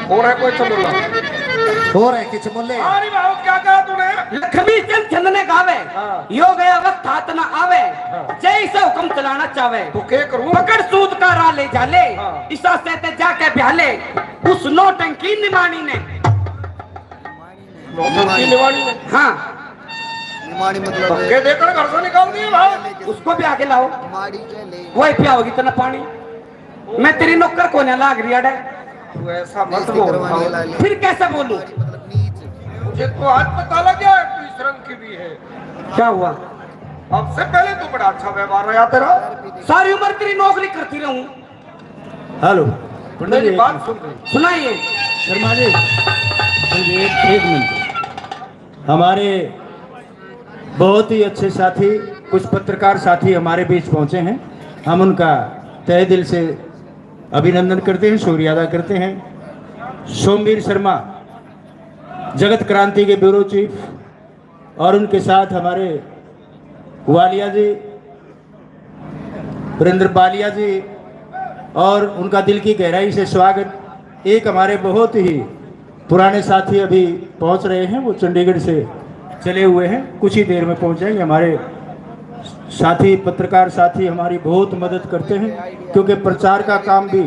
और है कोई चमोला? और है कि चमोले? अरे भाव, क्या कहा तूने? लक्ष्मी चंद छंद ने गावे, हाँ। यो गया वक्त हाथ ना आवे, हाँ। जय से हुक्म चलाना चावे। तो के करूं? पकड़ सूत का राह ले जा ले, हाँ। इसा से ते जाके ब्याह ले, उस नौटंकी निमाणी ने। नौटंकी निमाणी ने? हाँ। निमाणी मतलब पक्के देकर घर से निकाल दिए भाई। उसको भी आगे लाओ। माड़ी के ले। वही पियाओगी इतना पानी। मैं तेरी नौकर को ना लाग रही अड़े। तू ऐसा मत बोल। फिर कैसे बोलूं? मुझे तो आज पता लग गया है तू इस रंग की भी है। क्या हुआ? अब से पहले तो बड़ा अच्छा व्यवहार रहा तेरा। सारी उम्र तेरी नौकरी करती रहूं। हेलो, पंडित जी, बात सुन रही। सुनाइए। शर्मा जी, पंडित जी, एक, एक मिनट। हमारे बहुत ही अच्छे साथी, कुछ पत्रकार साथी हमारे बीच पहुंचे हैं, हम उनका तहे दिल से अभिनंदन करते हैं, शुक्रिया अदा करते हैं। सोमवीर शर्मा, जगत क्रांति के ब्यूरो चीफ, और उनके साथ हमारे वालिया जी, वीरेंद्र बालिया जी, और उनका दिल की गहराई से स्वागत। एक हमारे बहुत ही पुराने साथी अभी पहुंच रहे हैं, वो चंडीगढ़ से चले हुए हैं, कुछ ही देर में पहुंच जाएंगे। हमारे साथी, पत्रकार साथी हमारी बहुत मदद करते हैं, क्योंकि प्रचार का काम भी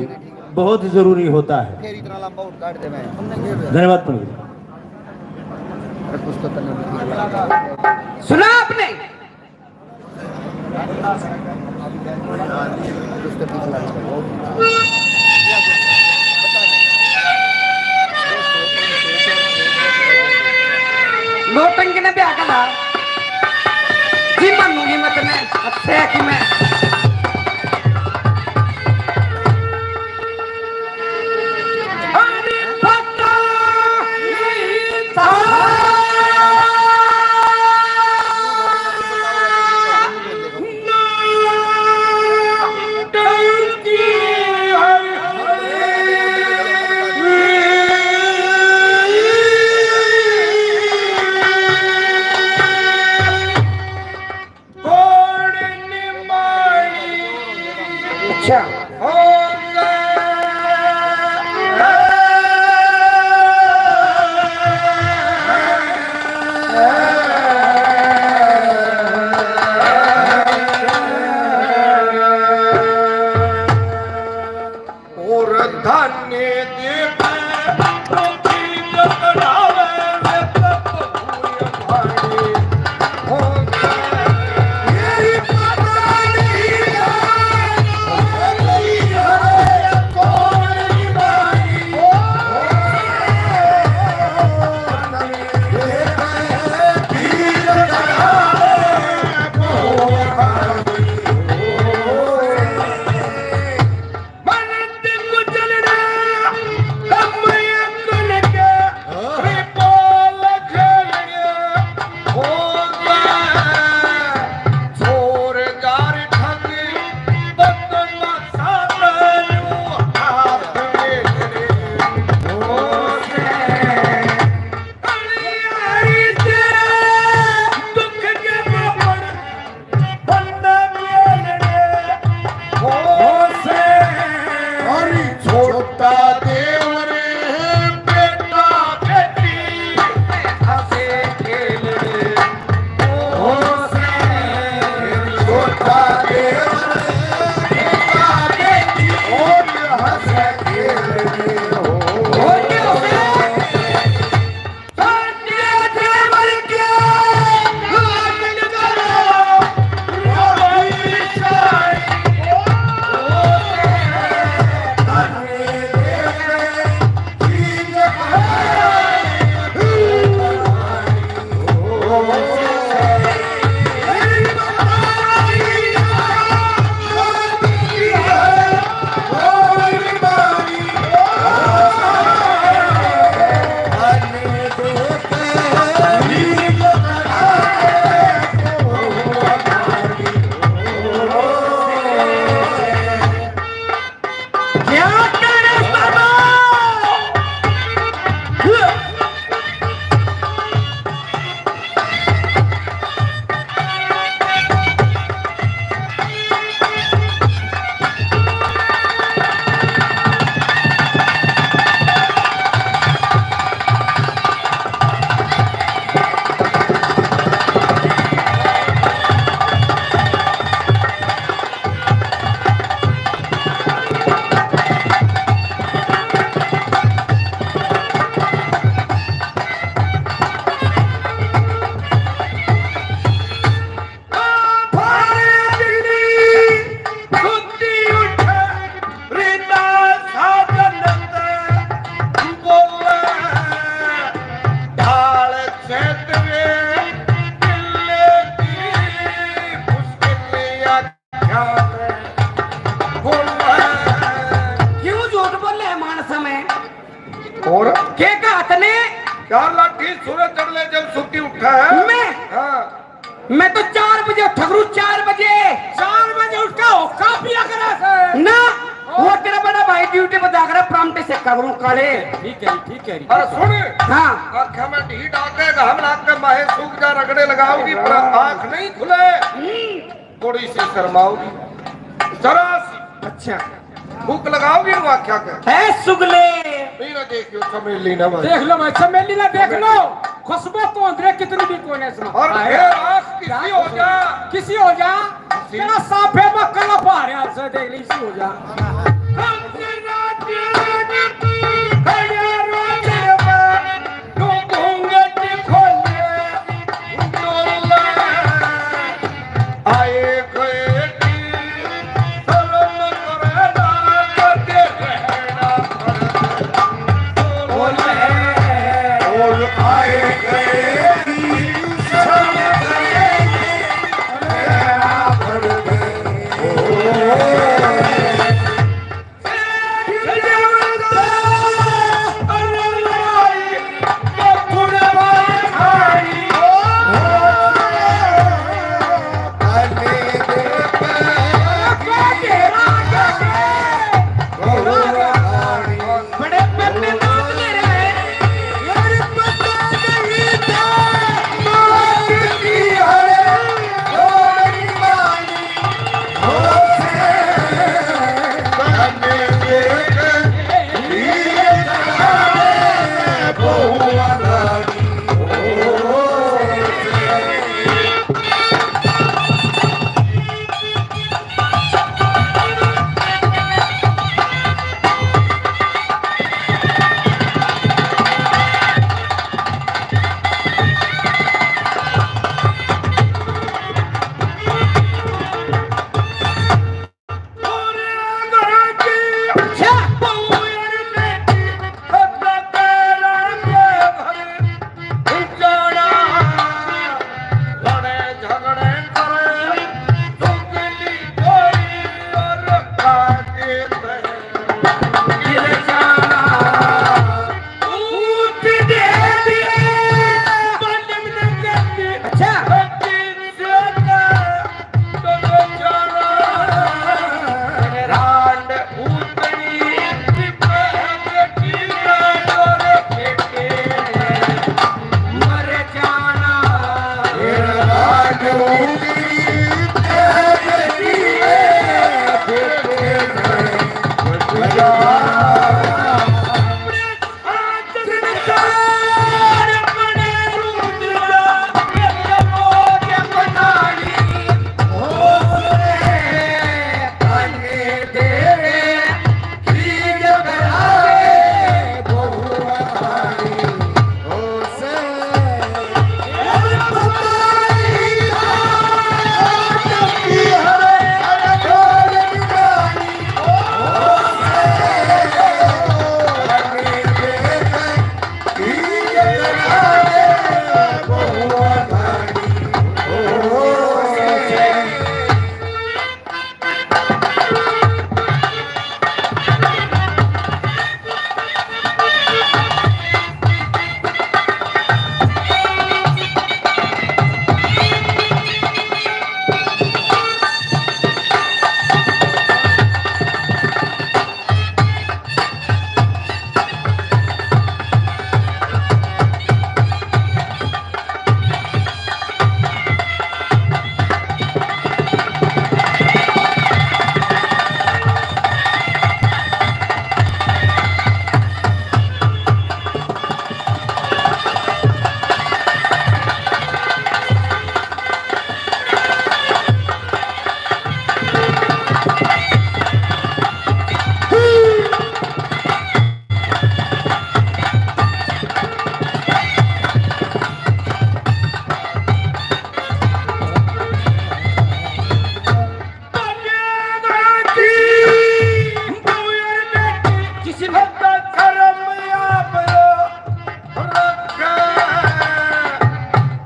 बहुत जरूरी होता है। धन्यवाद पंडित जी। सुना आपने? नौटंकी ने ब्याह करा जी, मानूंगी मैं तने, अच्छे है कि मैं। अच्छा। और धन्य देवे पृथ्वी जकड़ावे वे तप भूय भाई। हो गए। यही पता नहीं है, कौन भाई। और के कहा तने? चार लाठी सूरज चढ़ ले जब सुती उठा है। मैं? हाँ। मैं तो चार बजे उठा करूँ, चार बजे। चार बजे उठ के होका पिया करे से। ना, और? वो तेरा बड़ा भाई ड्यूटी पर जाकर प्रामटे से करूँ काले। ठीक है, ठीक है। अरे सुन। हाँ। आँखें में ढीठ आके, घाम लाग के माहे सूख जा, रगड़े लगाओगी, पर आँख नहीं खुले। हम्म। थोड़ी सी शर्माओगी, जरा सी। अच्छा। फूक लगाओगी वो आख्या के। ए सुगले। मेरा देखियो चमेली ना भाई। देख लो भाई, चमेली ना देख लो। खुशबू तो अंदर कितनी भी कोने से। और आए। फिर आँख किसी हो जा। किसी हो जा। किसी। तेरा साफे में कला पा रहे आपसे, देख ली, इसी हो जा। तू घूंघट खोले, डोला। आए गए की शर्म करे ना, कदे रहना पड़े। बोले, बोल आए गए की शर्म करे ना, रहना पड़े।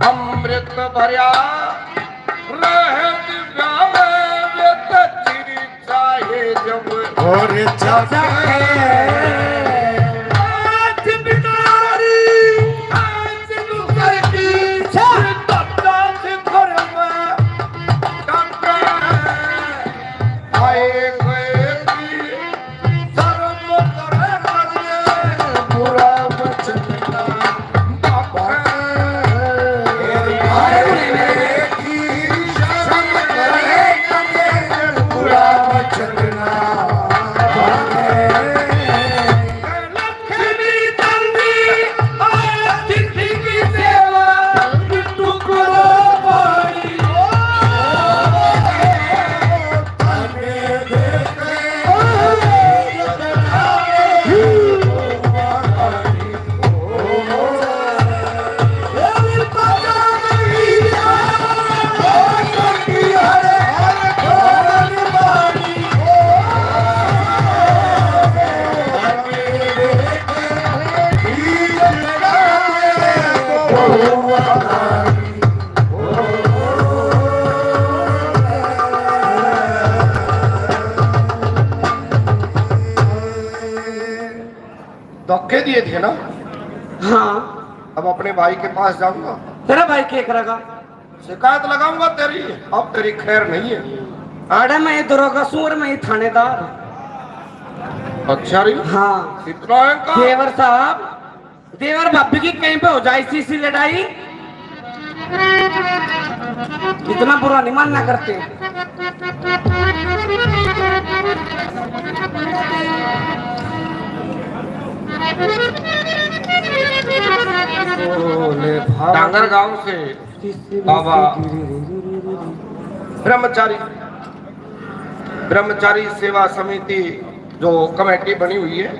अमृत भरया रहे दिव्या में, वे तो चिरी चाहे जब और चाहे। आज धक्के दिए थे ना? हाँ। अब अपने भाई के पास जाऊंगा। तेरा भाई क्या करेगा? शिकायत लगाऊंगा तेरी, अब तेरी खैर नहीं है। अरे, मैं ये दरोगा सूं और मैं ये थानेदार। अच्छा री? हाँ। इतना अहंकार? देवर साहब, देवर भाभी की कहीं पे हो जाए इसी, इसी लड़ाई, इतना बुरा नहीं मानना करते। डांगर गांव से बाबा ब्रह्मचारी, ब्रह्मचारी सेवा समिति जो कमेटी बनी हुई है,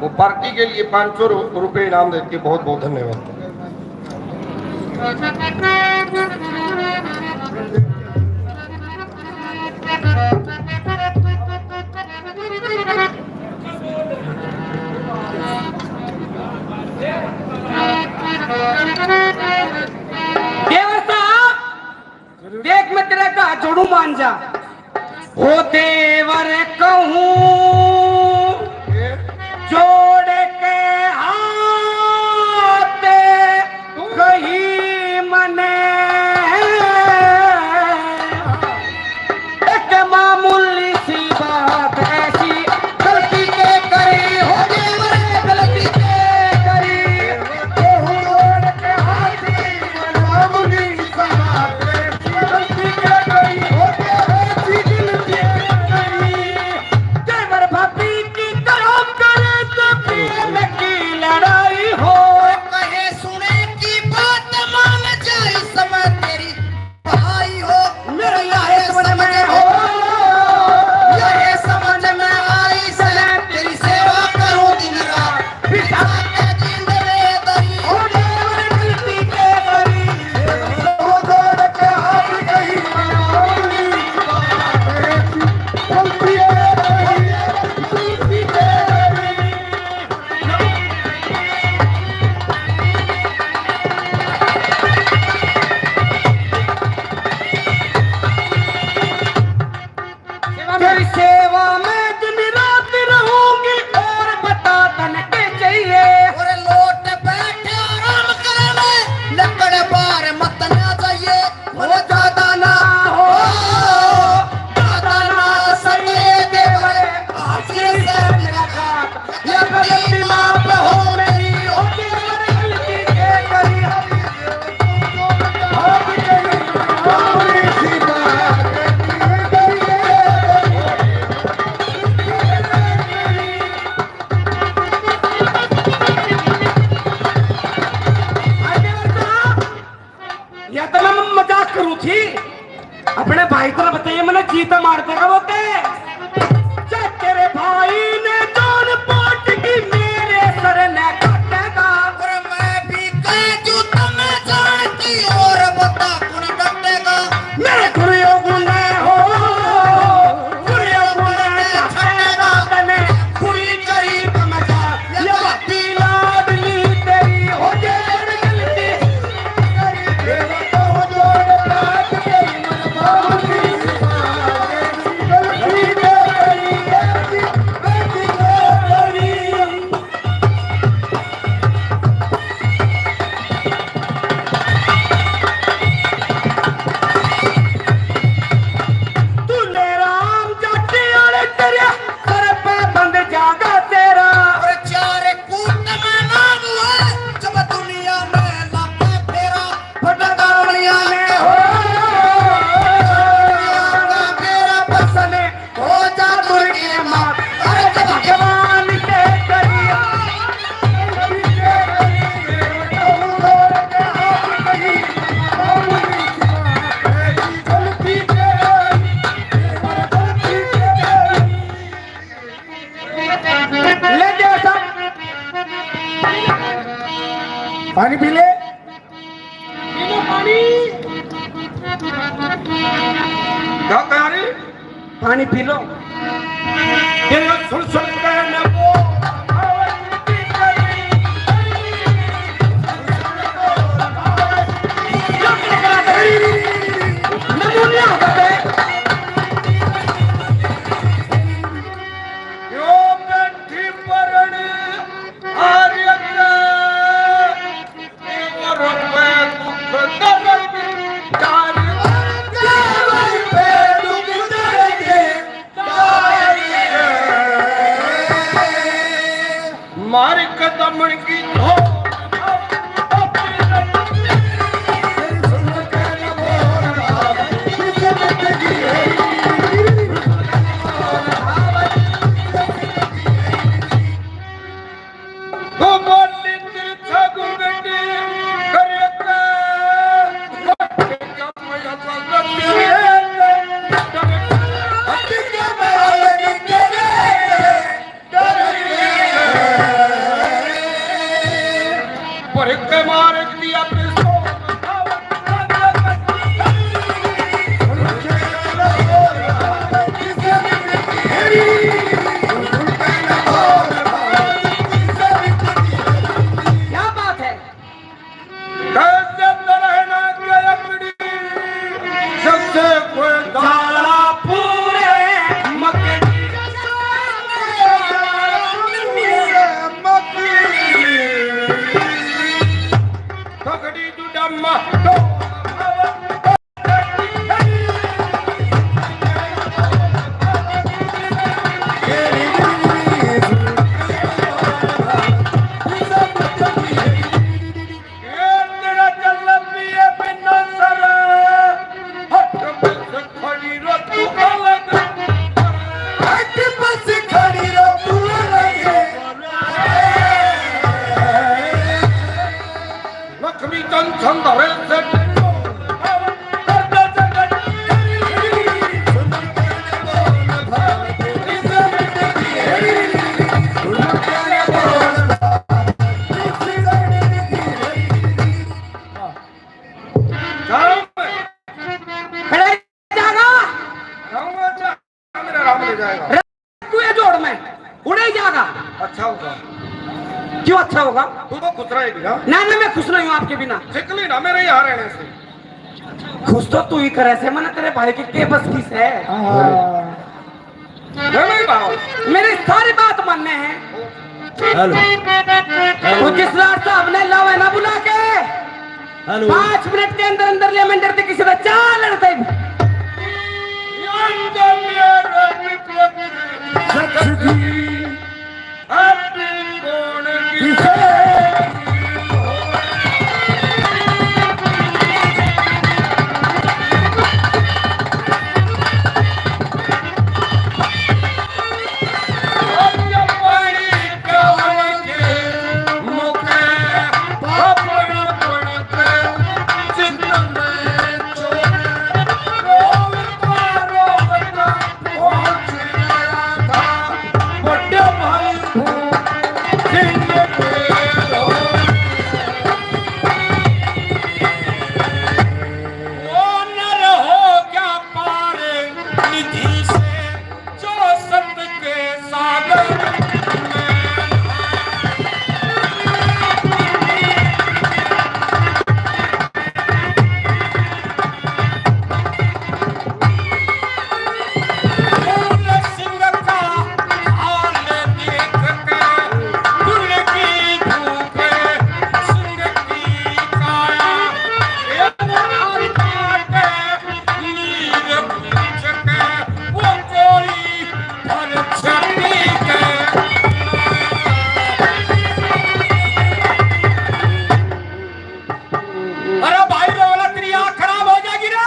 वो पार्टी के लिए पाँच सौ रु-, रुपये इनाम देती है। बहुत बहुत धन्यवाद। देवर साहब, देख, मैं तेरा हाथ जोड़ू, मान जा। हो देवर कहूँ जोड़ के हाथ, कहीं मने एक मामूली सी बात ऐसी गलती के करी, हो देवर गलती के करी। या तो मैं मजाक करूँ थी, अपने भाई को बताइए, मैंने जीता मार देगा वो ते। तेरे भाई ने जान पाट की मेरे सर ने काटेगा। और मैं भी कह दूं तो मैं जान की और बता कौन डटेगा। मेरे गुरियो गुने हो, गुरियो गुने छटेगा तने, गुरी गरीब मजा, ये बाती लाडली तेरी हो गई गलती। तूने राम जाटे आले तेरे सर पे बंद जागा तेरा। और चार कूट में नाम हुआ जब दुनिया में लागे फेरा। फटकावलिया ने हो, मेरा पसंद हो जा दुर्गे माँ, अरे भगवान के करिया। ले दे सब। पानी पी ले। पी लो पानी। क्या कह रही? पानी पी लो। ये सुन सुन के न वो नमूनिया होता है। यो बैठी परण मार कदमन की धोर। तो बोली तिरछा घूंघट करके। क्या बात है? कैसे तो रहना के अकड़ी, जैसे कोई दाला पूरे मकड़ी। पकड़ी जुड़ा मा-, लक्ष्मी चंद संधरे से खड़े जागा। मेरा राम ले जाएगा। तू ये जोड़ में उड़े ही जागा। अच्छा होगा। क्यों अच्छा होगा? तू तो खुश रहेगी ना। ना, ना, मैं खुश नहीं हूँ आपके बिना। सिकली ना मेरे यहाँ रहने से। खुश तो तू ही करे से, मैंने तेरे भाई की के बस की से। हाँ। मेरी सारी बात मानने हैं। हेलो। हेलो। तो जिस रात साहब ने लावे ना बुला के, हेलो। पाँच मिनट के अंदर अंदर ले मंडर के किसी का चाल लड़ते। अरे भाई, रोला, तेरी आँख खराब हो जाएगी रे।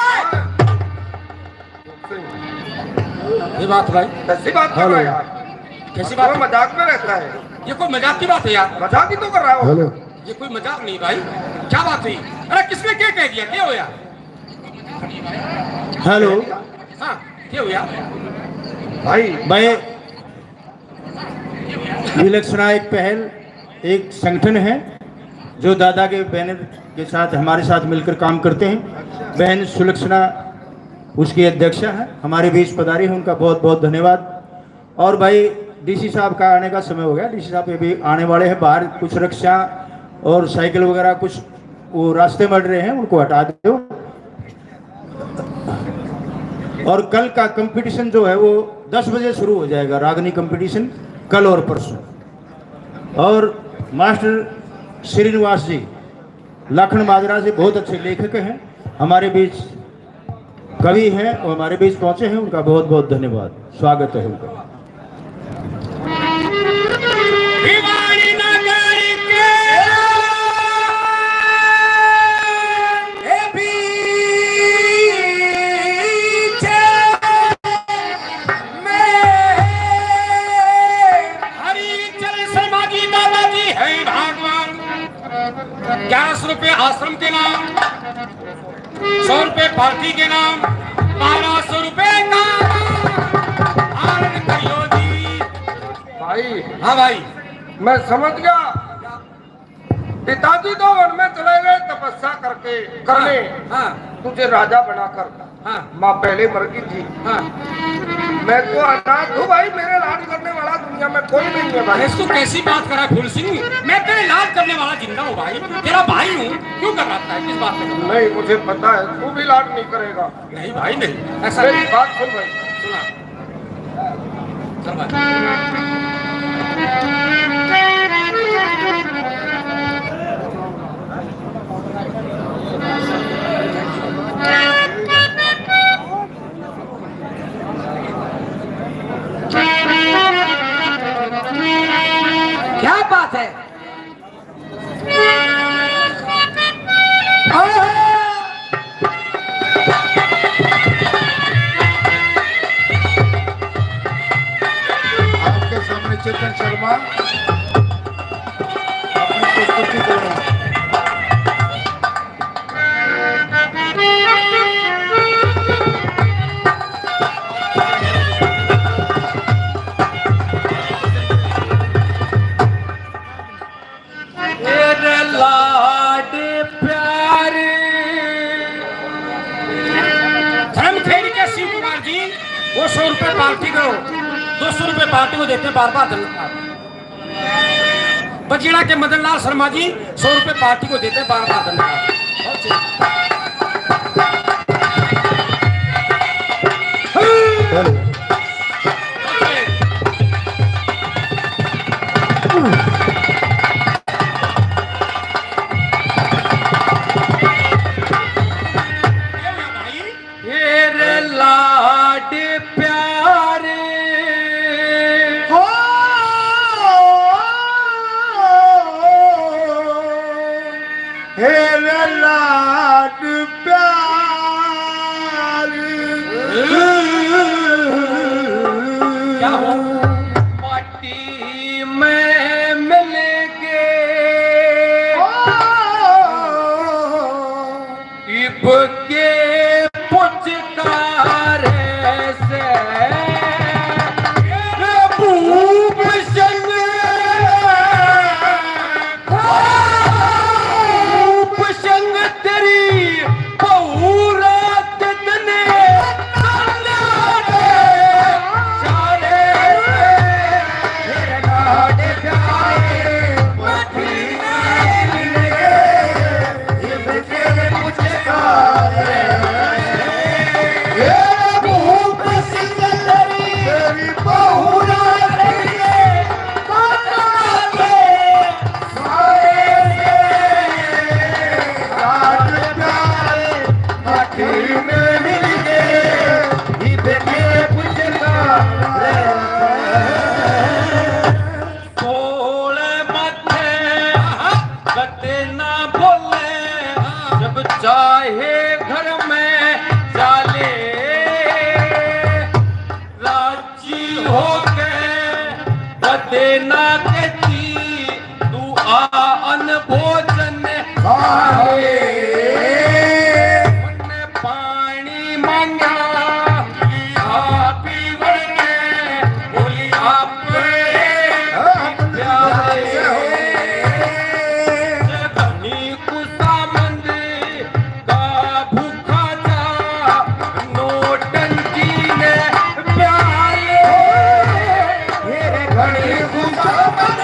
ये बात भाई। कैसी बात कर रहा है यार? कैसी बात? मजाक में रहता है। ये कोई मजाक की बात है यार? मजाक ही तो कर रहा है। हेलो। ये कोई मजाक नहीं भाई। क्या बात हुई? अरे किसने क्या कह दिया? क्या होया? हेलो। हाँ, क्या होया? भाई। भाई, विलक्षणा एक पहल, एक संगठन है जो दादा के बैनर के साथ, हमारे साथ मिलकर काम करते हैं। बहन सुलक्षणा उसकी अध्यक्षा है, हमारे बीच पधारी हैं, उनका बहुत बहुत धन्यवाद। और भाई, डीसी साहब का आने का समय हो गया, डीसी साहब ये भी आने वाले हैं। बाहर कुछ रिक्शा और साइकिल वगैरह कुछ वो रास्ते में अड़ रहे हैं, उनको हटा दो। और कल का कंपटीशन जो है वो दस बजे शुरू हो जाएगा, रागनी कंपटीशन कल और परसों। और मास्टर श्रीनिवास जी लाखन माजरा से बहुत अच्छे लेखक हैं, हमारे बीच कवि हैं, वो हमारे बीच पहुंचे हैं, उनका बहुत बहुत धन्यवाद, स्वागत है उनका। भागवान, ग्यारह सौ रुपए आश्रम के नाम, सौ रुपए पार्टी के नाम, बारह सौ रुपए का दान करियो जी। भाई, हाँ भाई। मैं समझ गया। पिताजी तो वन में चले गए तपस्या करके, करने। हाँ, हाँ। तुझे राजा बनाकर। हाँ। माँ पहले मर गई थी। हाँ। मैं तो अनाथ हूँ भाई, मेरे लाड करने वाला दुनिया में कोई नहीं है भाई। अरे, तू कैसी बात करा फूल सिंह? मैं तेरे लाड करने वाला जिंदा हूँ भाई, तेरा भाई हूँ, क्यों घबराता है, किस बात में? नहीं, मुझे पता है तू भी लाड नहीं करेगा। नहीं भाई, नहीं, ऐसा मेरी नहीं। बात सुन भाई। सुना। चल भाई। क्या बात है? आपके सामने चेतन शर्मा अपनी प्रस्तुति करेंगे। मेरे लाड प्यारे। धर्म खेड़ी के शिव कुमार जी, वो सौ रुपए पार्टी को, दो सौ रुपए पार्टी को देते हैं बार बार, धन्यवाद। बजीड़ा के मदन लाल शर्मा जी सौ रुपए पार्टी को देते हैं बार बार, धन्यवाद। तेरे लाड प्यारे हो, तेरे लाड प्यारे। क्या हो? माटी में मिल गए। इब के पुचकारे से भूप संग, भूप संग तेरी बहु रात दिन सारे सोल माथे कते ना बोले, जब चाहे घर में चाले। राजी होके कते ना कहती, तू आ अन भोजन खाए। पानी मांगा, बोली, आप पीवण ने, बोली, आप प्याले। धनी कुसामंद का भूखा था, नौटंकी ने प्याले। धनी कुसामंद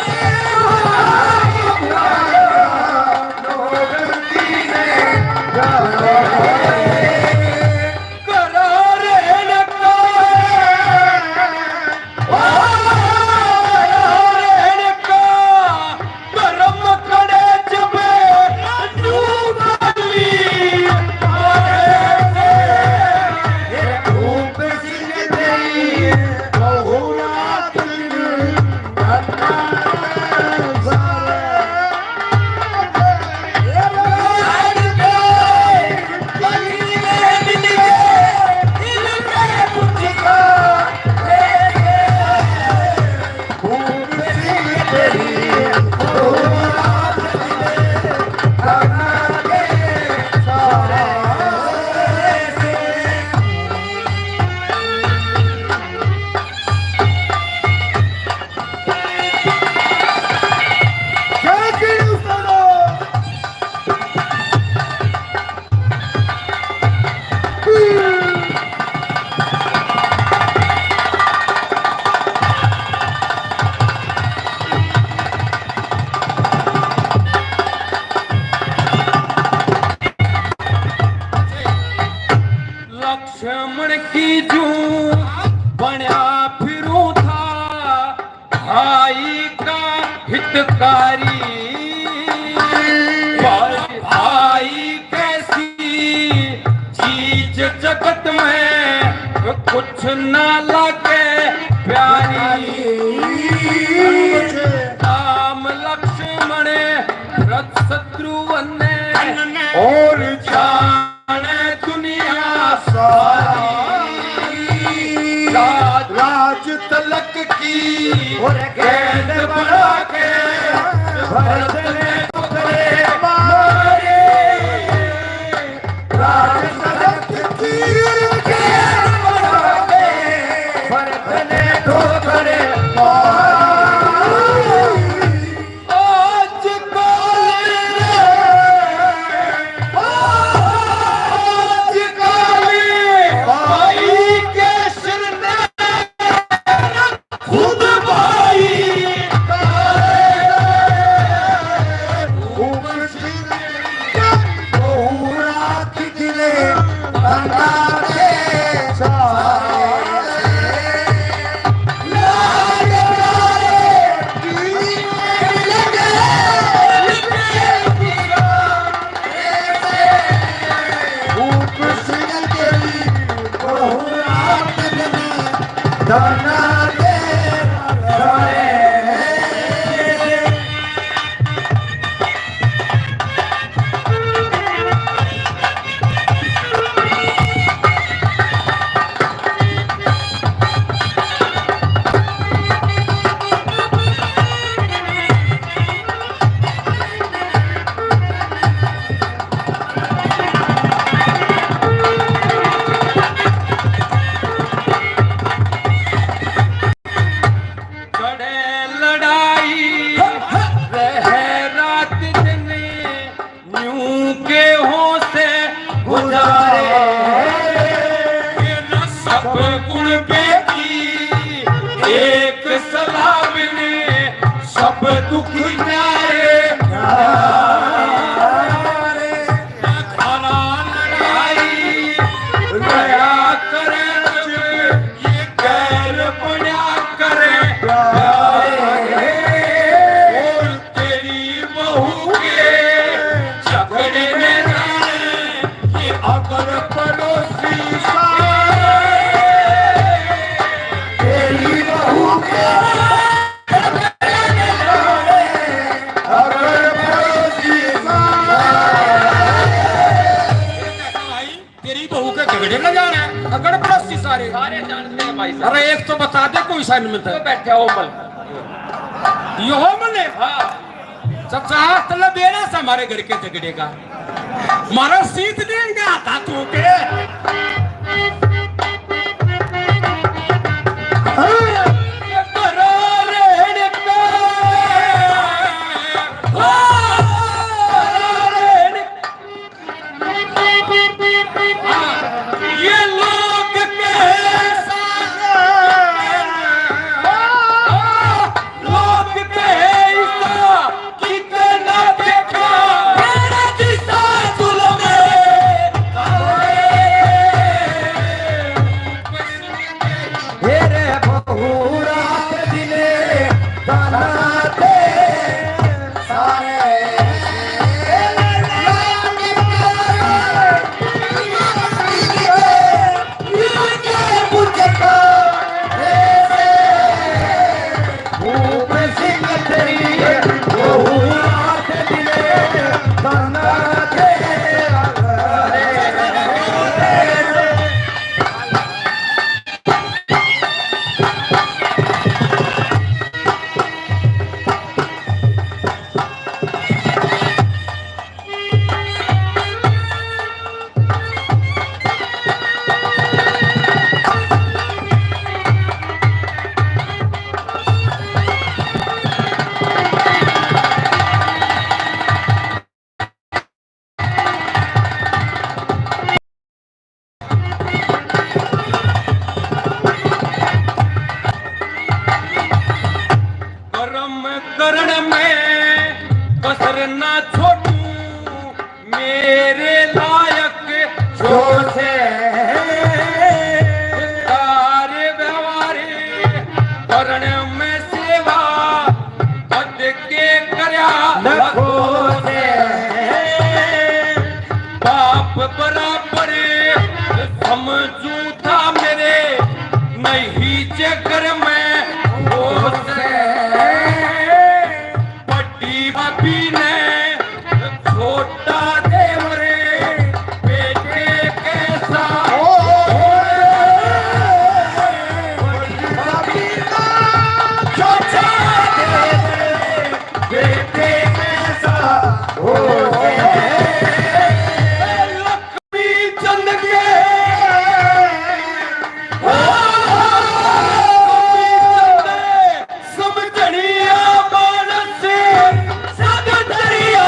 की जूं बण्या फिरूं था भाई का हितकारी। भाई, भाई कैसी चीज जगत में कुछ ना लागे प्यारी। राम लक्ष्मण भरत शत्रुघ्न और जाने दुनिया सारी। राज, राज तिलक की और गेंद बना के भरत ने टुकड़े मारे। राज तिलक की गेंद बना के भरत ने टुकड़े मारे। आजकल रे, आजकल भाई के सिर ते खुद भाई का रे। लड़े लड़ाई रहे रात दिन, न्यू के हों से गुजारे। ये न सब गुण बेटी एक सलाह ने, सब दुख न्यारे। खाना लड़ाई रहा करे, ये गैर बना करे। और तेरी बहू के झगड़े में जाने, ये अगर पड़ोसी सारे, तेरी बहू के झगड़े में जाने, अगर पड़ोसी सारे। तेरी बहू के झगड़े में जाना है, अगड़ पड़ोसी सारे। सारे जानते हैं भाई साहब। अरे एक तो बता दे कोई सा नहीं मिलता। तो बैठे हो मल। यो मल है। हाँ। चाचा, तले बेरा से हमारे घर के झगड़े का। मारा सीत नहीं आता तू के। ये लोग कहे साला, लोग कहे ईसा, कितना देखा मेरा जिसा जुल्म। हे रे बहू रात दिने गाना दे सारे। कर्म करण में कसर ना छोड़ू, मेरे लायक जो से। लक्ष्मी चंद के, ओ, लक्ष्मी चंद, समझनिया मानस, समझनिया।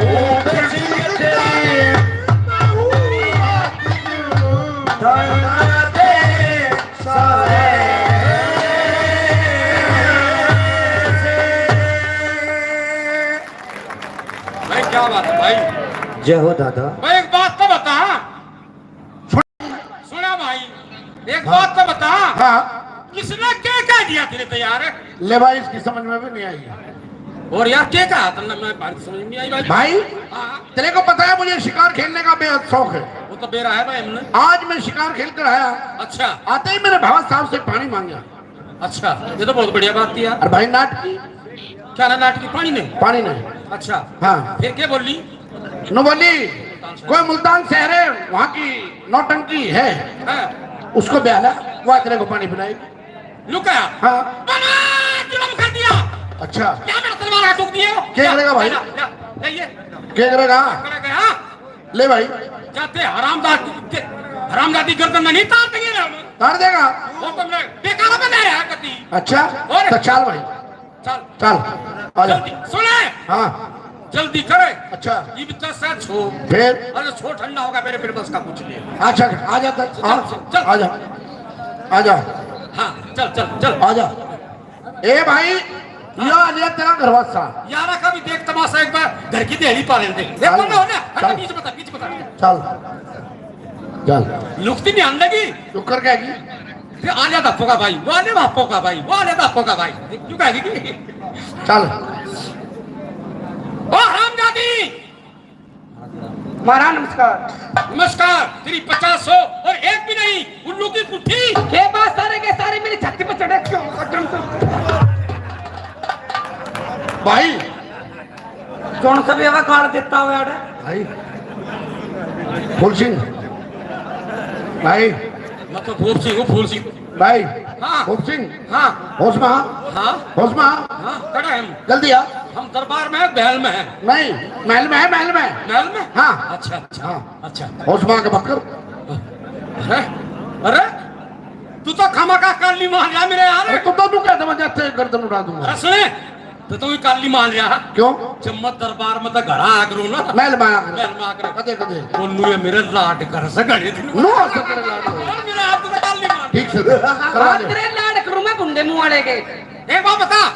ओ, भाई, क्या बात है भाई। जय हो दादा। भाई, एक बात तो बता। सुना भाई, एक हाँ। बात तो बता। हाँ। किसने क्या कह दिया तेरे पे यार? ले भाई, इसकी समझ में भी नहीं आई। और यार, क्या कहा तुमने? मैं बात समझ नहीं आई भाई। भाई, हाँ। तेरे को पता है, मुझे शिकार खेलने का बेहद शौक है। वो तो बेरा है भाई हमने। आज मैं शिकार खेल कर आया। अच्छा। आते ही मेरे भाई साहब से पानी मांगा। अच्छा, ये तो बहुत बढ़िया बात थी यार। और भाई, नाटकी। क्या ना, नाटकी पानी नहीं? पानी नहीं। अच्छा। हाँ। फिर क्या बोली? नो बोली, कोई मुल्तान शहर है, वहाँ की नौटंकी है, हाँ। उसको ब्याह ला, वो तेरे को पानी पिलाएगी। लुका। हाँ। बना, जुल्म कर दिया। अच्छा। क्या मेरा सलवार हाथ टूक दिए हो? क्या करेगा भाई? ले, ले, ले ये। क्या करेगा? पकड़ गया। ले भाई। जाते हरामजाद, हरामजादी गर्दन में नहीं तार देंगे ना हम। तार देगा। वो तो मैं बेकार में नहीं रहा कती। अच्छा, और? तो चल भाई। चल। चल, आ जा। जल्दी, सुने। हाँ। जल्दी करे। अच्छा। इब तो सच हो। फिर? अरे, सो ठंडा होगा मेरे, फिर बस का पूछ ले। अच्छा, आ जा, चल, चल, हाँ, चल, चल। आ जा, आ जा। हाँ, चल, चल, चल। आ जा। ए भाई, या लिया तेरा घरवासा। यारा का भी देख तमाशा, एक बार घर की देहली पा लेते। देख, चल, बोल रहा हो ना? अच्छा, चल। बीच बता, बीच बता। चल, चल। लुकती नहीं आने लगी। तू कर क्या की? फिर आ जा धापो का भाई, वो आ जा धापो का भाई, वो आ जा धापो का भाई। क्यों कहेगी कि? चल। ओ हरामजादी! महाराज नमस्कार। नमस्कार। तेरी पचास सौ और एक भी नहीं, उल्लू की पुट्ठी। के बात, सारे के सारे मेरी छाती पे चढ़े क्यों? भाई। कौन सा भी हवा गाल देता हुआ यार? भाई। फूल सिंह। भाई। मैं तो फूल सिंह हूँ, फूल सिंह। भाई। हाँ। फूल सिंह। हाँ। होश में आ। हाँ। होश में आ। हाँ, कड़ा है हम। जल्दी आ। हम दरबार में है, महल में है? नहीं, महल में है, महल में। महल में? हाँ। अच्छा, अच्छा। हाँ। अच्छा। होश में आके बात कर। अरे, अरे, तू तो खामखा काली मान रहा मेरे यार। अरे, तू तो तू कहता मैं जाते गर्दन उड़ा दूंगा। अरे सुने, तो तू ही काली मान रहा। क्यों? जब मैं दरबार में तो घर आ करूँ ना। महल में आ करूँ। महल में आ करूँ। कदे, कदे। वो नुए मेरे लाड कर से घड़ी दिन। नो, से तेरे लाड हो। और मेरे हाथ तो काली मान। ठीक से। करवा हाँ, ले। तेरे लाड करूँ मैं गुंडे मुंह वाले के। एक बात बता,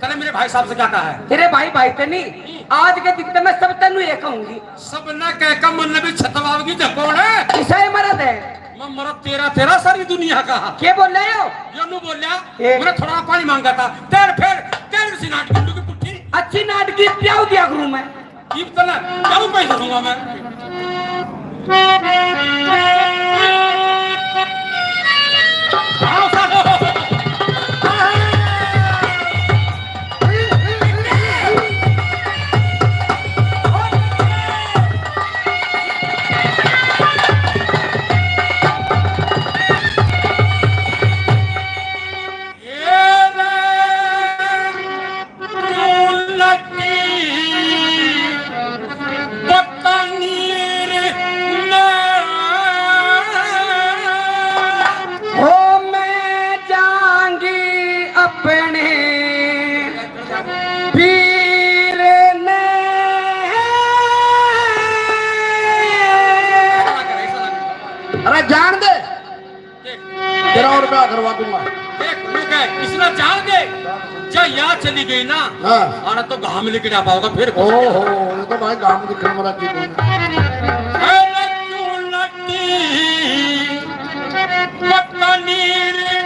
तने मेरे भाई साहब से क्या कहा है? तेरे भाई, भाई ते नहीं, आज के दिन ते मैं सब तेनू ये कहूंगी। सब ना कह का मन भी छतवावगी जब कौन है? ईसाई मरद है। मैं मरद तेरा, तेरा सारी दुनिया का। के बोल रहे हो? यो नु बोल्या, ए। मैंने थोड़ा पानी मांगा था। तेरे फिर, तेरे सी नाटकी की पुट्ठी। अच्छी नाटकी प्याऊ दिया करूं मैं। इब तो ना, क्या पैसे दूंगा मैं? हो मैं जाऊंगी अपने पीर ने। अरे जान दे। देख। तेरा और ब्याह करवा दूंगा। देख, रुक है, इसने जान दे। जा या चली गई ना, हाँ। आना तो घाम लिकड़ा पाओगा फिर। ओहो, ये तो भाई घाम दिखने वाला चीज है। अरे क्यों लगी पता नीर में।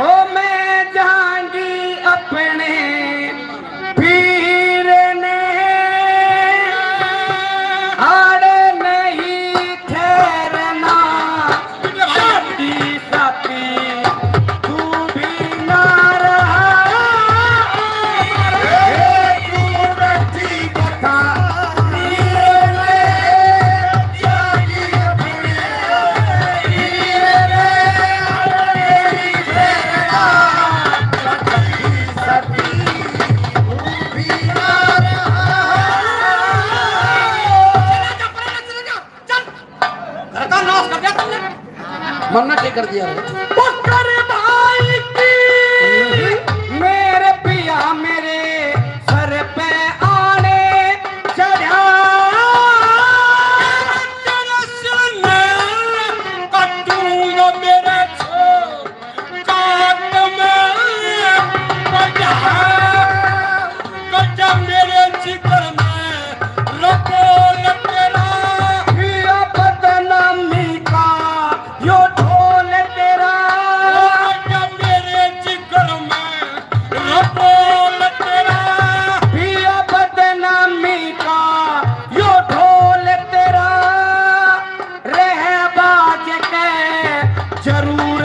ओ मैं जाऊंगी अपने पीर ने आड़ नहीं ठहरना, साथी, साथी, तू भी ना रहा। मन्ना के कर दिया रे? पकड़ भाई की मेरे पिया मेरे सर पे आने चढ़ा। तेरा सिर मैं कटूंगा मेरे छोर काट में बजा। कजा मेरे जिगर में रपोल तेरा। पिया बदनामी का यो ढोल तेरा। कजा मेरे जिगर में रपोल तेरा। पिया बदनामी का यो ढोल तेरा। रह बाज के जरूर